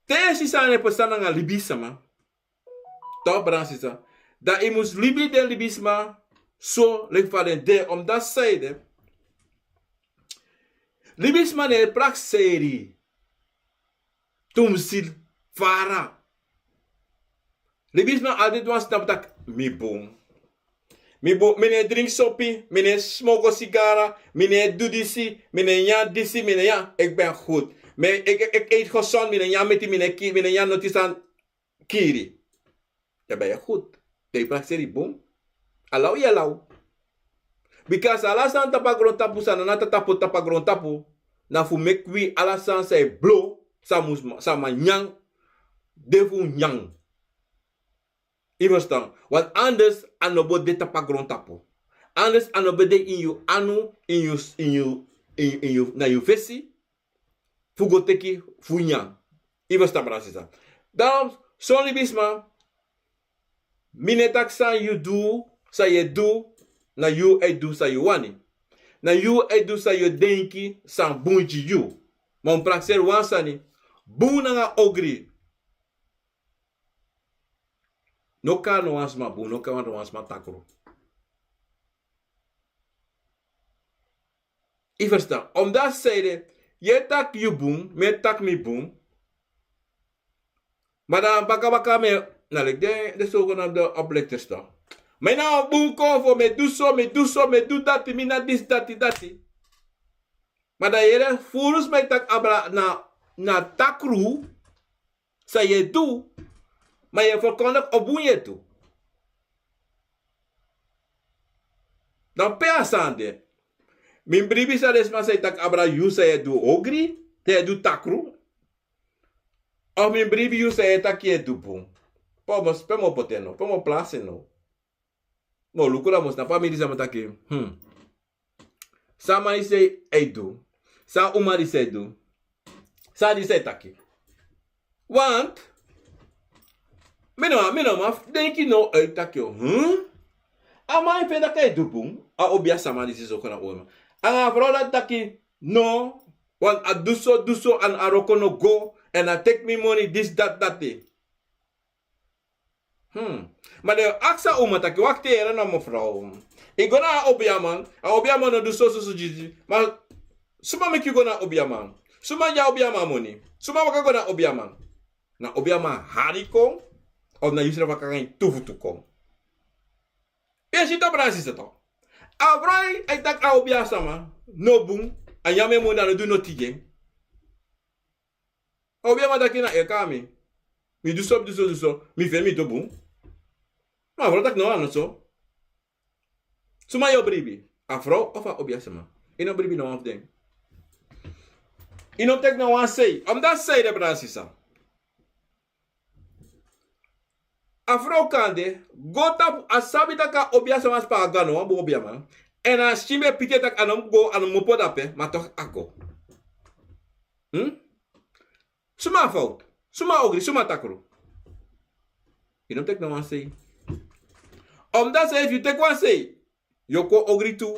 te yu si san e pasa nanga libisma, toch, brada sisa, dan yu mus libi den libisma so leki fa den de. Omdati san ede, libisma no e prakseri tumsi fara. Libisma altide wani snapu taki mi bun. Mi bun, mi no e dringi sopi, mi no e smoko sigara, mi no e du disi, mi no e nyan disi, mi no e nyan, ik ben goed. Mi, ik, ik, ik eet gezond, mi no e nyan meti, mi no e ki, mi no e nyan noti san kiri. Dan ben yu goed. Dan yu prakseri bun. A law yu e law. Bikasi ala sani tapu a grontapu san na na tata poti tapu a grontapu, na fu meki wi ala sani san e blo, san mus, san man nyan, de fu nyan. Yu ferstan? Want anders a no bo de tapu a grontapu. Anders a no bo de ini yu anu, ini yu, ini yu, ini yu, na yu fesi, fu go teki fu nyan. Yu ferstan, brada sisa? Dan son libisma, mi no e taki san yu du, san yu e du, na yu e du san yu wani. Na yu e du san yu denki san bun gi yu. Ma un prakseri wan sani, bun nanga ogri. No kari no wan sma bun, no kari no wan sma takru. Yu ferstan? Omdati san ede, yu e taki yu bun, mi e taki mi bun. Ma dan baka baka mi e, na leki den, den so go na den oplektersto. Mi na wan bun konfo, mi e du so, mi e du so, mi e du dati, mi na disi, dati, dati. Ma dan yu yere furu sma e taki abra na, na takru san yu e du, ma yu e ferkondigi o bun yu e du. Dan pe a sani de? Mi bribi san den sma san e taki abra yu san yu e du ogri, san yu e du takru. Of mi bribi yu san yu e taki yu e du bun. Pe mi o, pe mi o poti en now, pe mi o plasi en now. Mi o luku dan mi o snapu a mi di san mi taki. Hmm. San a man disi e du? San a uma disi e du? San disi e taki? Want mi no, mi no man denki now e taki o, hmm? A man e feni taki a e du bun, a obiasma disi so kon na unu. Anga a frow dati taki no, want a du so, du so, èn a wroko no go, èn a teki mi moni, disi, dati, dati. Hmm. Ma den o aksi a uma taki, wakti, yere na mevrouw. Yu go na a obiaman, a obiaman no du so, so, so, gi yu. Ma suma meki yu go na a obiaman? Suma gi a obiaman moni? Suma waka go na a obiaman? Na obiaman hari kon, of na yusrefi waka nanga yu tu futu kon? Yu e si tok, brada sisa, tok. A frow e taki a obiasma no bun, a nyan en moni, a no du noti gi en. A obiaman taki na e kon na mi. Mi du so, mi du so, du so. Mi feni mi du bun. Ma a frow taki no, a no so. Suma yu o bribi? A frow of a obiasma? Yu no bribi no wan fu den. Yu no teki no wan sei. Omdati san ede, brada sisa, a frow kande go tapu, a sabi taki a obiasma span a go na wan bun obiaman. Èn a skin ben piki en taki a no mus go, a no mus opo dape, ma toch a go. Hmm? Suma a fowtu? Suma a ogri? Suma a takru? Yu no mus teki no wan sei. Omdati san ede, efu yu teki wan sei, yu o kon ogri tu.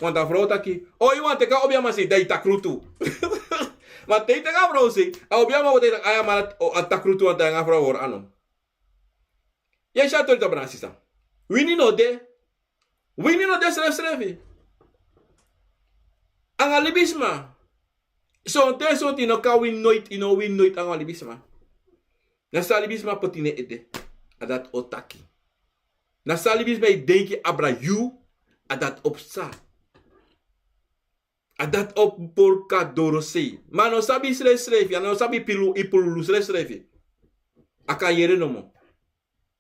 Want a frow taki, o, yu wani teki a obiaman sei, dan yu takru tu. Ma te yu taki a frow sei, a obi a man go taki a man a takru tu wan taigi a frow hori a no. Yu e si a tori tapu na sisa. Wini no de. Wini no de srefsrefi. Anga libisma. Sonten sonten yu no kan wini noiti, yu no wini noiti anga libisma. Na san libisma poti na en ede, a dati o taki. Na san libisma e denki abra yu, a dati o psa. A dati o pori kon na doro sei. Ma a no sabi srefsrefi, a no sabi pulu, yu pululu srefsrefi. A kan yere nomo.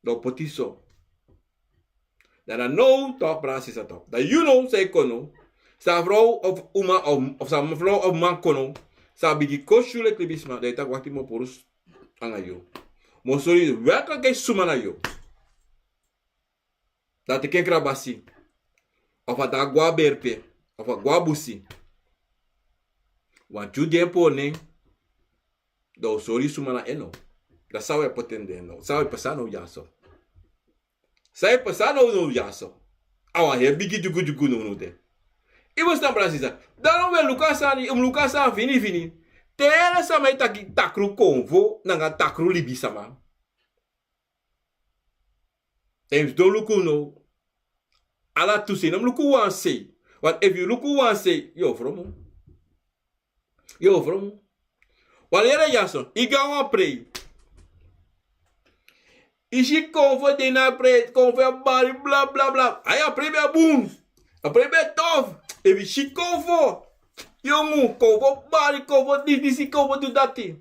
Dan o poti so. Dan na now tok, brada sisa tok. Dan yu now san e kon now. San a frow of uma of, of san a frow of man kon now. San a bigin kon syu leki libisma, dan yu taki wakti mi o puru anga yu. Mi o sori yu welkam ke suma na yu. Dan a teki en krabasi. Of a dan a go na berpe. Of a go na busi. Wan tyu den pori nen. Dan o sori yu suma na en no. Dan san wi e poti en de no. San wi e pasa now dyaso. San wi e pasa now now dyaso. A wan heri bigi dyugudyugu now now de. Yu mus tan brada sisa. Dan now wi e luku a sani, yu mus luku a sani fini fini. Te yu e, sama e taki takru konfo nanga takru libisama. Dan yu mus don luku now. Ala tu sei, no mus luku wan sei. Want efu yu luku wan sei, yu o fromu. Yu o fromu. Wan yere dyaso, yu go na wan prei. Yu si konfo de na a prei, konfo e bari, bla, bla, bla. Ai, a prei ben bun. A prei ben tof. Efu yu si konfo. Yongu, konfo bari, konfo disi, disi, konfo du dati.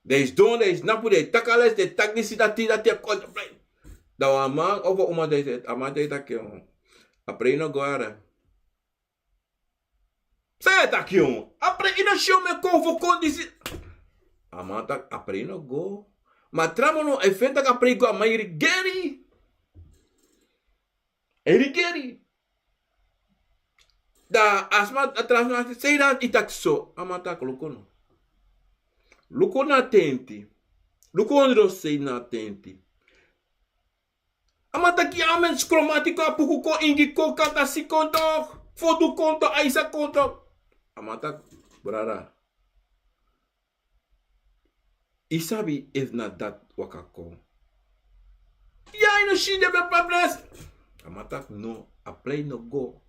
Dan yu sidon, dan yu snapu, dan yu taki a lesi, dan yu taki disi, dati, dati, a kon a prei. Dan wan man of wan uma dan yu taki, a man dan yu taki, a prei no go yara. San yu e taki, yongu? A prei, yu no si yu man e konfo kon disi. A man taki, a prei no go. Ma tra man no e feni taki a prei go, a man e rigeri. E rigeri. Dan a sma, a tra sma, sei dan yu taki so, a man taki luku no. Luku na tenti. Luku ondro sei na tenti. A man taki a man skromati kon, a puku kon, ingi kon, katasi kon tok, fodu kon tok, aisa kon tok. A man taki, brada. Yu sabi efu na dati waka kon. Ya, yu no si den ben prei. A man taki no, a prei no go.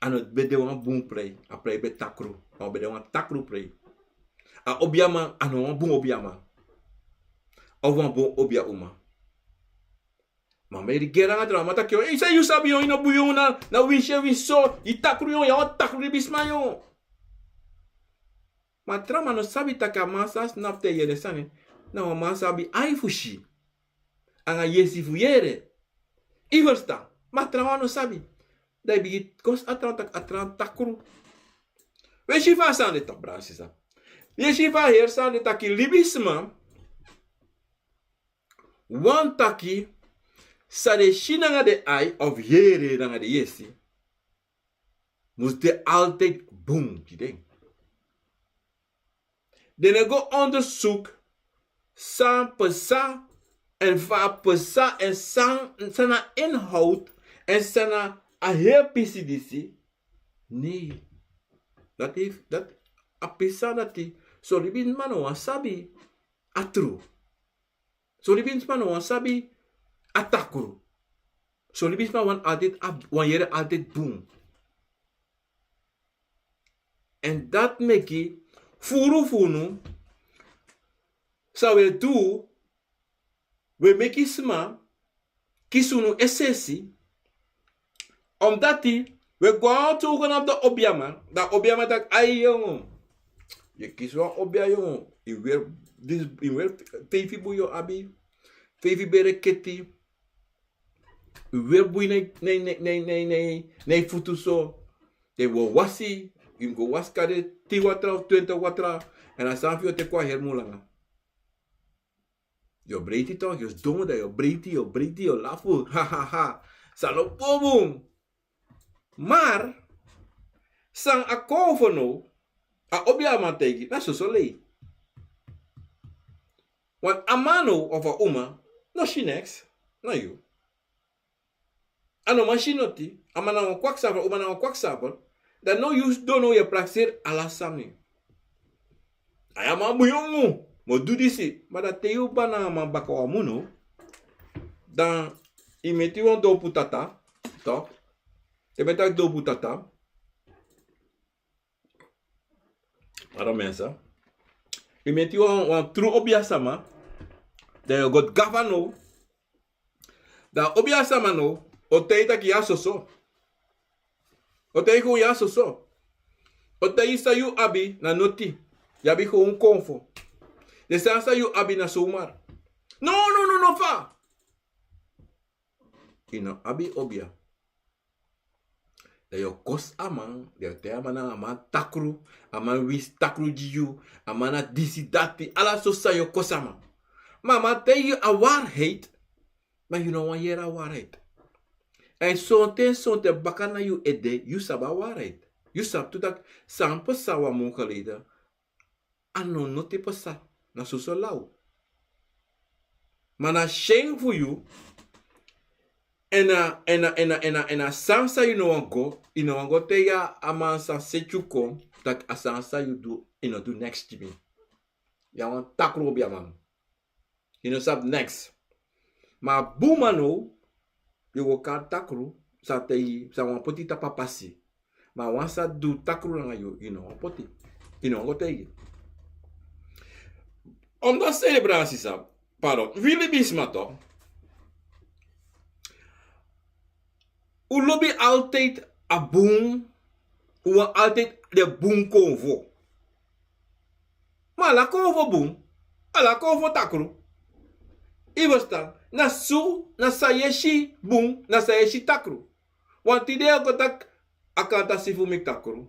A no ben de wan bun prei, a prei ben takru. A ben de wan takru prei. A obiaman, a no wan bun obiaman. Of wan bun obia uma. Ma mi e rigeri nanga tra, a man taki, yu san yu sabi, yu no bun, yu na, na winsi, winsi so, yu takru, yu na wan takru libisma, yu. Ma tra man no sabi taki a man san a snapu te yere sani, na wan man san abi ai fu si. Anga yesi fu yere. Yu ferstan, ma tra man no sabi. Dan yu bigin kosi a tra taki a tra takru. Wi e si fa a sani de tok, brada sisa. Wi e si fa a heri sani de taki libisma. Wan taki, san den si nanga den ai of yere nanga den yesi, mus de altijd bun gi den. Den no go onderzoek san pasa, en fa a pasa, en san, san na inhoud, en san na a heri pisi disi. Nee. Dati, dati, a pisi sani dati, son libisma no wani sabi a tru. Son libisma no wani sabi a takru. Son libisma wani altijd abi, wani yere altijd bun. En dati meki furu fu unu, san wi e du, wi e meki sma kisi unu esesi. Omdati wi e go na wan tu, go na wan obiaman, dan obiaman taki: "Ai yongu, yu e kisi wan obia yongu, yu weri disi, yu weri feifi bui, yu abi feifi bere keti, yu weri bui na yu, na yu, na yu, na yu, na yu futu so, den wi o wasi, yu mus go wasi kade tin watra of twenti watra, èn a sani fu yu o teki wan heri mun langa." Yu o breiti tok, yu o sidon, dan yu o breiti, yu o breiti, yu o lafu. Ha, ha, ha. San no bun bun. Maar san a konfo now, a obiaman taigi, na soso lei. Want a man now of a uma no si neks, na yu. A no man si noti, a man na wan kwakzalver, a uma na wan kwakzalver. Dan no yu sidon, no, yu e prakseri ala sani. A ya man bun yongu, mi o du disi. Ma dan te yu bari nanga man baka wan munu, dan yu meti wan dowpu tata, toch? Yu meti wan dowpu tata. Ara mensa. Yu meti wan, wan tru obia sama. Dan yu o go gafa now. Dan obia sama now o taigi taki ya soso. O taigi un ya soso. O taigi san yu abi na noti. Yu abi gewoon konfo. Den sani san yu abi na zomaar. No, no, no, no, fa. Yu no abi obia. Dan yu o kosi a man, dan yu o taigi a man nanga a man takru, a man winsi takru gi yu, a man na disi dati, ala so sani yu o kosi a man. Ma a man taigi yu a waarheid, ma yu no wani yere a waarheid. Èn sonten, sonten baka na yu ede, yu sabi a waarheid. Yu sabi tu taki san pasa wan mun geleden, a no noti pasa, na soso law. Ma na syen fu yu, èn a, èn a, èn a, èn a, èn a sani san yu no wani go, yu no wani go taigi a man san seti yu kon, taki a sani san yu du, yu no du neks gi mi. Yu a wan takru obia man. Yu no sabi neks. Ma a bun man now, yu go kari takru, san taigi, san wani poti tapu a pasi. Ma wan san du takru nanga yu, yu no wani poti. Yu no wani go taigi. Omdat selebrasi sa, pardon, wi libisma toch. Un lobi altijd a bun, un wani altijd den bun konfo. Ma ala konfo bun, ala konfo takru. Yu ferstan, na so, na san yu e si bun, na san yu e si takru. Want tide yu o go taki a kantasi fu mi takru.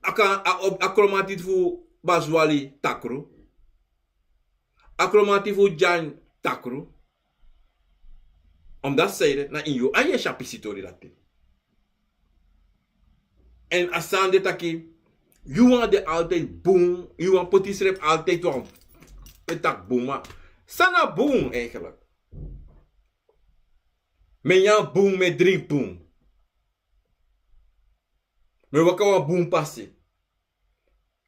A kan, a, a kromati fu Baswali takru. A kromati fu Dyan takru. Omdat sani de na ini yu, a yu e si a pisi tori dati. Èn a sani de taki, yu wani de altijd bun, yu wani poti yusrefi altijd wan, e taki bun, ma san na bun eigenlijk? Mi e nyan bun, mi e dringi bun. Mi e waka wan bun pasi.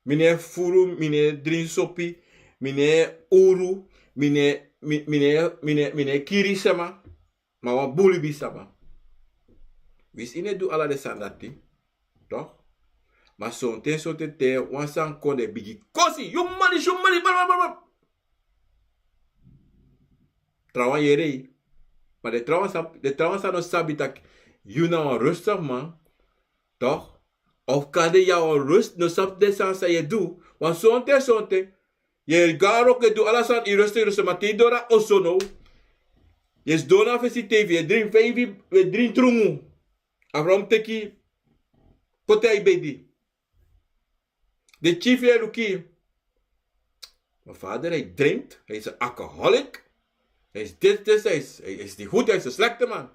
Mi no e fufuru, mi no e dringi sopi, mi no e uru, mi no e, mi, mi no e, mi no e, mi no e kiri sama. Ma wan bun libisama. Winsi yu no e du ala den sani dati, toch? Ma sonten, sonten te wan sani kon, den e bigin kosi. Yu mali, yu mali, bla, bla, bla, bla. Trawan yere yu. Ma den trawan sa, den trawan sa no sabi taki yu na wan rustig man, toch? Of kande yu a wan rust, no sabi den sani san yu e du. Want sonten, sonten yu e go na wroko, yu e du ala sani, yu e rust, yu e rust, ma te yu doro na oso now, yu e sidon na fesi tv, yu e dringi feifi, yu e dringi trungu. A frow mus teki poti na yu bedi. Den kisi fu yu e luku yu. Mijn vader, hij drinkt, hij is een alcoholic. Hij is dit, dit, hij is, hij is niet goed, hij is een slechte man.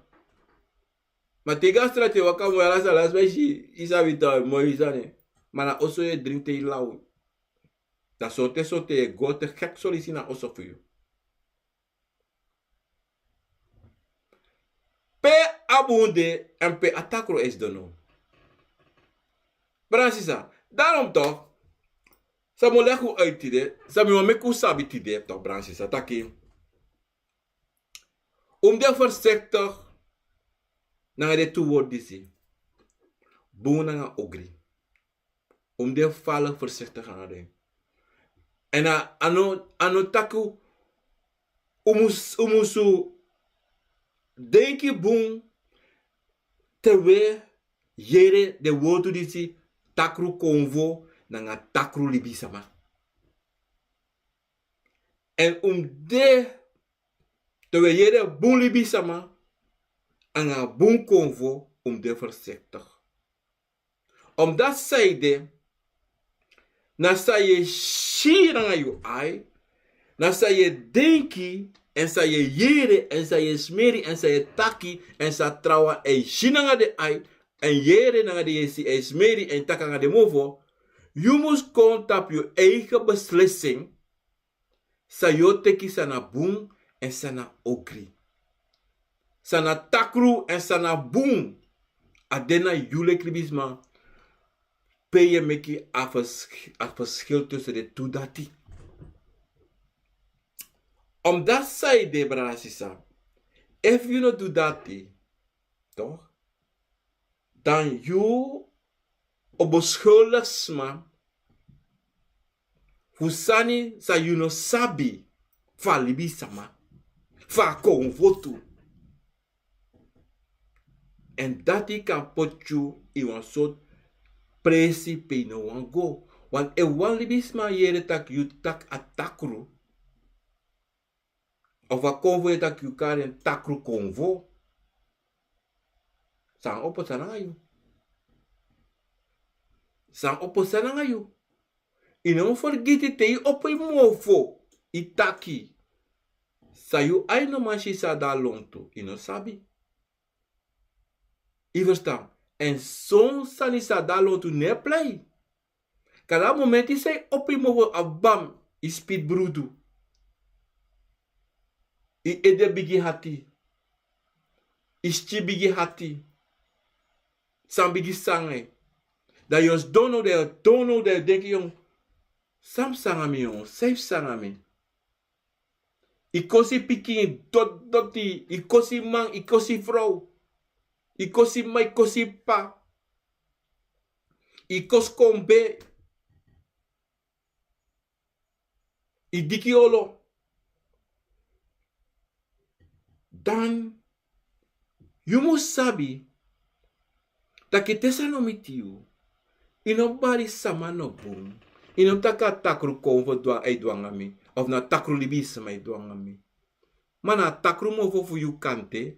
Ma te yu go na strati, yu e waka moi, ala sani, ala sani, yu sabi, yu moi sani. Ma na oso yu e dringi te yu law. Dan sonten, sonten yu e go te gek solusi na oso fu yu. Pe a bun de, èn pe a takru e sidon now. Brada sisa, daarom toch, san mi o leg un uit tide, san mi wani meki un sabi tide, toch, brada sisa, taki un mus de voorzichtig nanga den tu wortu disi. Bun nanga ogri. Un mus de fala voorzichtig nanga den. Èn a, a no, a no taki un mus, un mus denki bun te un e yere den wortu disi, takru konfo nanga takru libisama. Èn un mus de, te un e yere bun libisama nanga bun konfo, un mus de voorzichtig. Omdat san ede, na san yu e si nanga yu ai, na san yu e denki, èn san yu e yere, èn san yu e smeri, èn san yu e taki, èn san trawan e si nanga den ai, èn yere nanga den yesi, e smeri, èn taki nanga den mofo, yu mus kon tapu yu eigen beslissing, san yu o teki, san na bun èn san na ogri. San na takru èn san na bun. A de na yu leki libisma pe yu e meki a verschil tussen de tu dati. Omdat zij de brada sisa, efu yu no du dati, toch, dan yu o beschuldig sma fu sani san yu no sabi fu a libisma, fu a konfo tu. Èn dati kan poti yu ini wan sortu presi pe yu no wani go. Want efu wan libisma yere tak' yu taki a takru, of a konfo yere tak' yu kari en takru konfo, san o pasa nanga yu? San o pasa nanga yu? Yu no mus fergiti te yu opo yu mofo, yu taki, san yu ain no man si san de na lontu, yu no sabi. Yu ferstan? Èn son sani san de na lontu no e prei. Kande a momenti san yu opo yu mofo, a bam, yu spiti brudu. Yu ede bigin hati. Yu skin bigin hati. San bigin sanga yu. Dan yu o sidon now, dan yu o sidon now, dan yu o denki, yon, san mus sanga mi, yon, san mus sanga mi? Yu kosi pikin doti doti, yu kosi man, yu kosi frow, yu kosi mama, yu kosi p'pa, yu kosi kombe, yu diki olo. Dan yu mus sabi taki te san no miti yu, yu no bari sama no bun. Yu no mus taki a takru konfo e du nanga mi, of na takru libisma e du nanga mi. Ma na a takru mofo fu yu kande,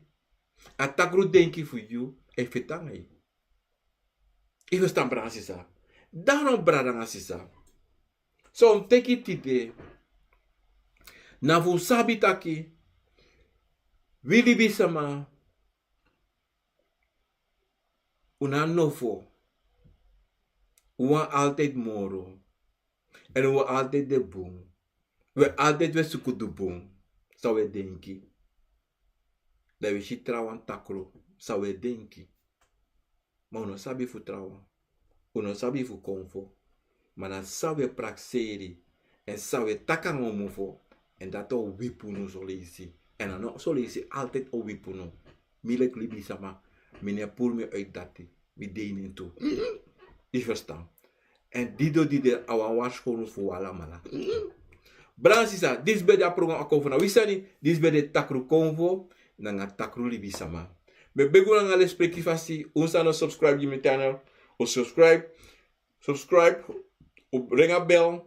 a takru denki fu yu e feti nanga yu. Yu ferstan, brada nanga sisa? Dan no, brada nanga sisa, san un teki tide na fu un sabi taki wi libisma, un no abi nofo. Un wani altijd moro. Èn un wani altijd de bun. Un e altijd e suku du bun. San un e denki? Dan wi si trawan takru, san un e denki? Ma un no sabi fu trawan. Un no sabi fu konfo. Ma na san un e prakseri èn san un e taki nanga un mofo, èn dati o wipi unu soleisi. Èn a no soleisi altijd o wipi unu. Mi leki libisma, mi no e puru mi uit dati. Mi de ini en tu. Yu ferstan? Èn di doti de a wan warskown fu un alamala. Brada nanga sisa, disi ben de a program Akomfo na wi sani. Disi ben de takru konfo nanga takru libisma. Mi e begi un nanga lespeki fasi, un san no subscribe gi mi channel, un subscribe, subscribe, un ring a bel,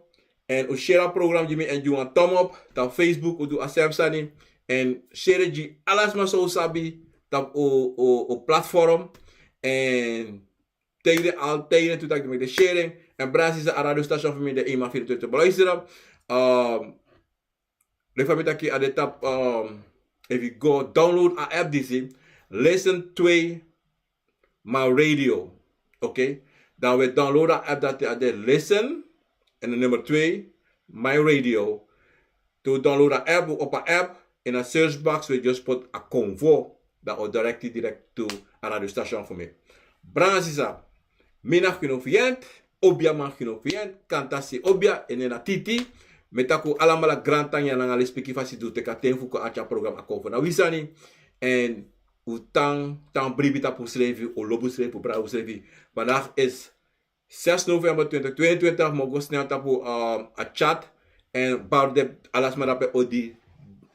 èn un share a program gi mi, èn gi un wan thumb up. Tapu Facebook un du a sem sani. Èn share gi ala sma san un sabi tapu un, un, un platform. Èn tegen altijd tu taki mi de sharing. Èn brada nanga sisa, a radio station fu mi de eenmaal vierentwintig beluisteren. Ehm, leki fa mi taki, a de tapu, ehm, efu yu go download a app disi, Listen twee My Radio. Oké? Dan un e download a app dati, a de Listen, èn de nummer twee, My Radio. Te un download a app, un opo a app, in a search box un e just poti Akomfo. Dan un o direct, direct tu a radio station fu mi. Brada nanga sisa, mi na Gino Fient, obiaman Gino Fient, kantasi obia, en nen na Titi. Mi e taki un alamala grantangi nanga lespeki fasi di un teki a ten fu kon arki a program Akomfo na wi sani. Èn un tan, tan bribi tapu unsrefi, un lobi unsrefi, un prei unsrefi. Vandaag is zes november twintig tweeëntwintig, mi o go snel tapu, ehm, a chat. Èn bari den ala sma drape odi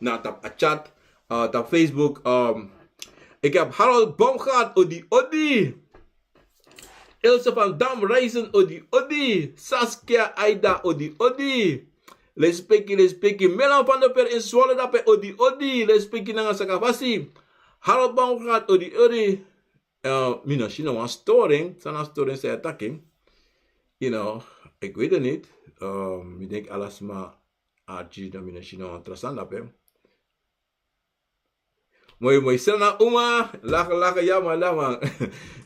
na tapu a chat, eh, tapu Facebook. Ehm, ik heb Harold Baumgart, odi, odi. Ilse van Dam Reizen, odi, odi. Saskia Aida, odi, odi. Lespeki, lespeki. Melan van der Veer in Zwolle drape, odi, odi. Lespeki nanga sakafasi. Harold Baumgart, odi, odi. Eh, mi no si no wan storing, san na storing san yu e taki. You know, ik weet het niet. Eh, mi denki ala sma arki, dan mi no si no wan tra sani drape. Moi, moi, Selena Uma, lachen, lachen, ja man, ja man.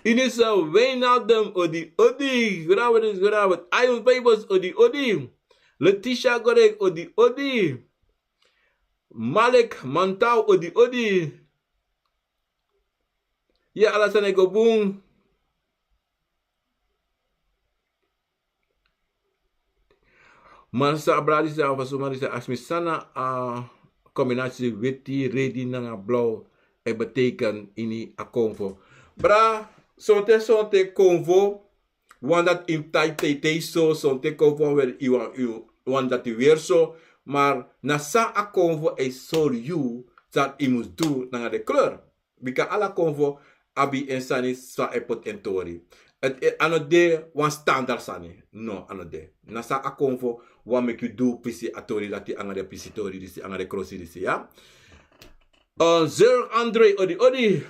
Inisa Wijnaldum, odi, odi. Goedenavond, goedenavond. Ion Pijbos, odi, odi. Letitia Gorek, odi, odi. Malik Mantau, odi, odi. Ya, ala sani e go bun. Mansa bradi sa fa suma di sa asmi sana a kombinasi weti redi nanga blauw e betekent ini a konfo. Bra, sonte sonte konfo wan dat in tai tei tei so, sonte konfo wan weri i wan i wan dat i weer so. Maar na san a konfo e sori yu dat i mus du nanga de kleur. Bika ala konfo abi en sani san e poti en tori. A no de wan standard sani. No, a no de. Na san a konfo wan meki yu du pisi a tori dati anga de pisi tori disi anga de krosi disi ya. Zerg Andre odi odi.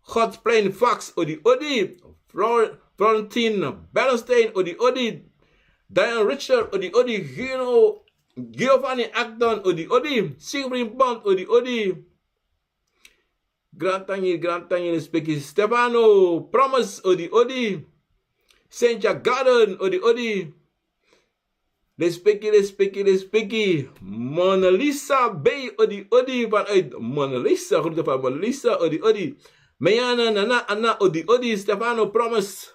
Godsplein Fox odi odi. Florentin Bernstein odi odi. Diane Richard odi odi. Gino Giovanni Acton odi odi. Sigfried Bond odi odi. Grantangi grantangi lespeki Stefano Promise odi odi. Sentia Garden odi odi. Lespeki lespeki lespeki. Monalisa Bay odi odi vanuit Monalisa groeten van Monalisa odi odi. Meyana nana ana odi odi Stefano Promise.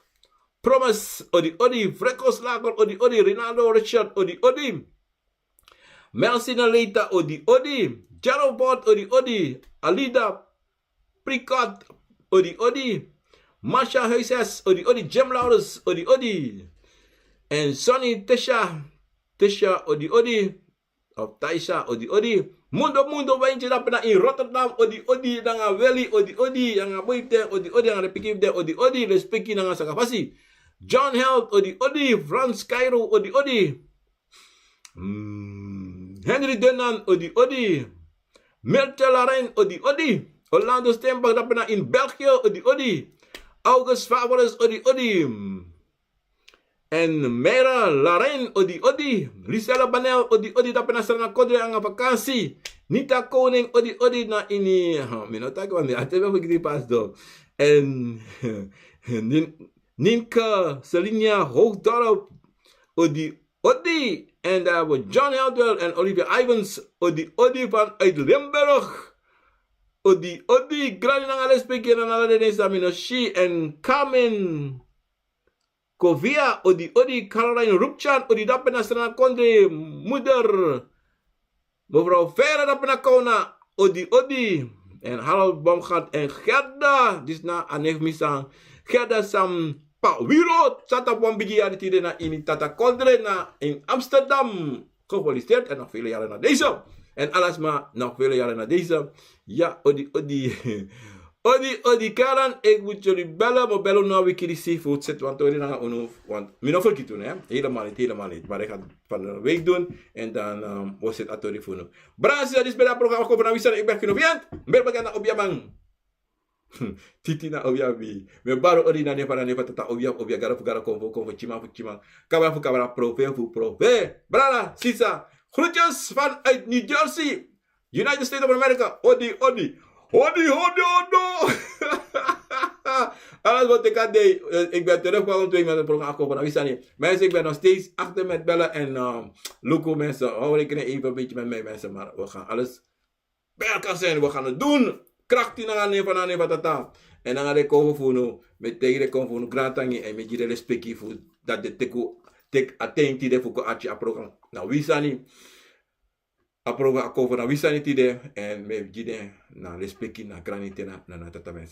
Promise odi odi Freco Slager odi odi Rinaldo Richard odi odi. Melsina Leita odi odi. Jarobot odi odi. Alida Prikot odi odi. Masha Huises odi odi. Jim Laurus odi odi. En Sonny Tesha Tesha odi odi. Of Taisha odi odi. Mundo mundo wainti dapena in Rotterdam odi odi nanga Weli odi odi nanga Boyte odi odi nanga de pikin de odi odi lespeki nanga sakafasi. John Held odi odi. Frans Cairo odi odi. Henry Denan odi odi. Mirte Larain odi odi. Orlando Steinbach dapena in België odi odi. August Favoris odi odi. En Mera Larain odi odi. Lisela Banel odi odi dapena sana kodre anga vakansi. Nita Koning odi odi na ini. Mi no taki wan mi ate ben vergeten pas do. En Ninka Selinia Hoogdorp odi odi. En daar hebben we John Heldwell en Olivia Ivans odi odi vanuit Limburg. Odi odi grani nanga lespeki en nanga de den samino si en Carmen Kovia odi odi. Caroline Rupchan odi dapena sana kondre. Moeder Mevrouw Vera dapena kona odi odi. En Harold Bomgat en Gerda disna anef misan. Gerda Sam Pawiro sata wan bigi yari tide na ini tata kondre na in Amsterdam. Gefeliciteerd en nog vele jaren na deze. En alasma nog vele jaren na deze. Ya odi odi. Odi odi karan ik moet jullie bellen maar bellen na wiki di seafood zit want odi na unu. Want mi no vergeten hè. Helemaal niet helemaal niet maar ik ga van de week doen. En dan was het atori funu. Brasi dat is bij dat programma kopen na wisana ik ben genoviant. Meer bekend na obiaman. Titi na obiabi. Me baro odi na nefa na nefa tata obia obia gara fu gara konfo konfo chiman fu chiman. Kabra fu kabra profe fu profe brada sisa. Groetjes vanuit New Jersey, United States of America. Odi odi. Odi odi odo. Alles wat ik had deed. Ik ben terug van twee maanden programma kopen na wisani. Mensen ik ben nog steeds achter met bellen en luku mensen hou rekening even een beetje met mij mensen maar we gaan alles bij elkaar zijn we gaan het doen. Krakti nanga nefa na nefa tata. En nanga de konfo funu. Met tegen de konfo funu grantangi en met jide lespeki fu dat de teku tek atenti de fuko achi a program na wisani. A program a konfo na wisani tide en met jide na lespeki na granitena na na tata.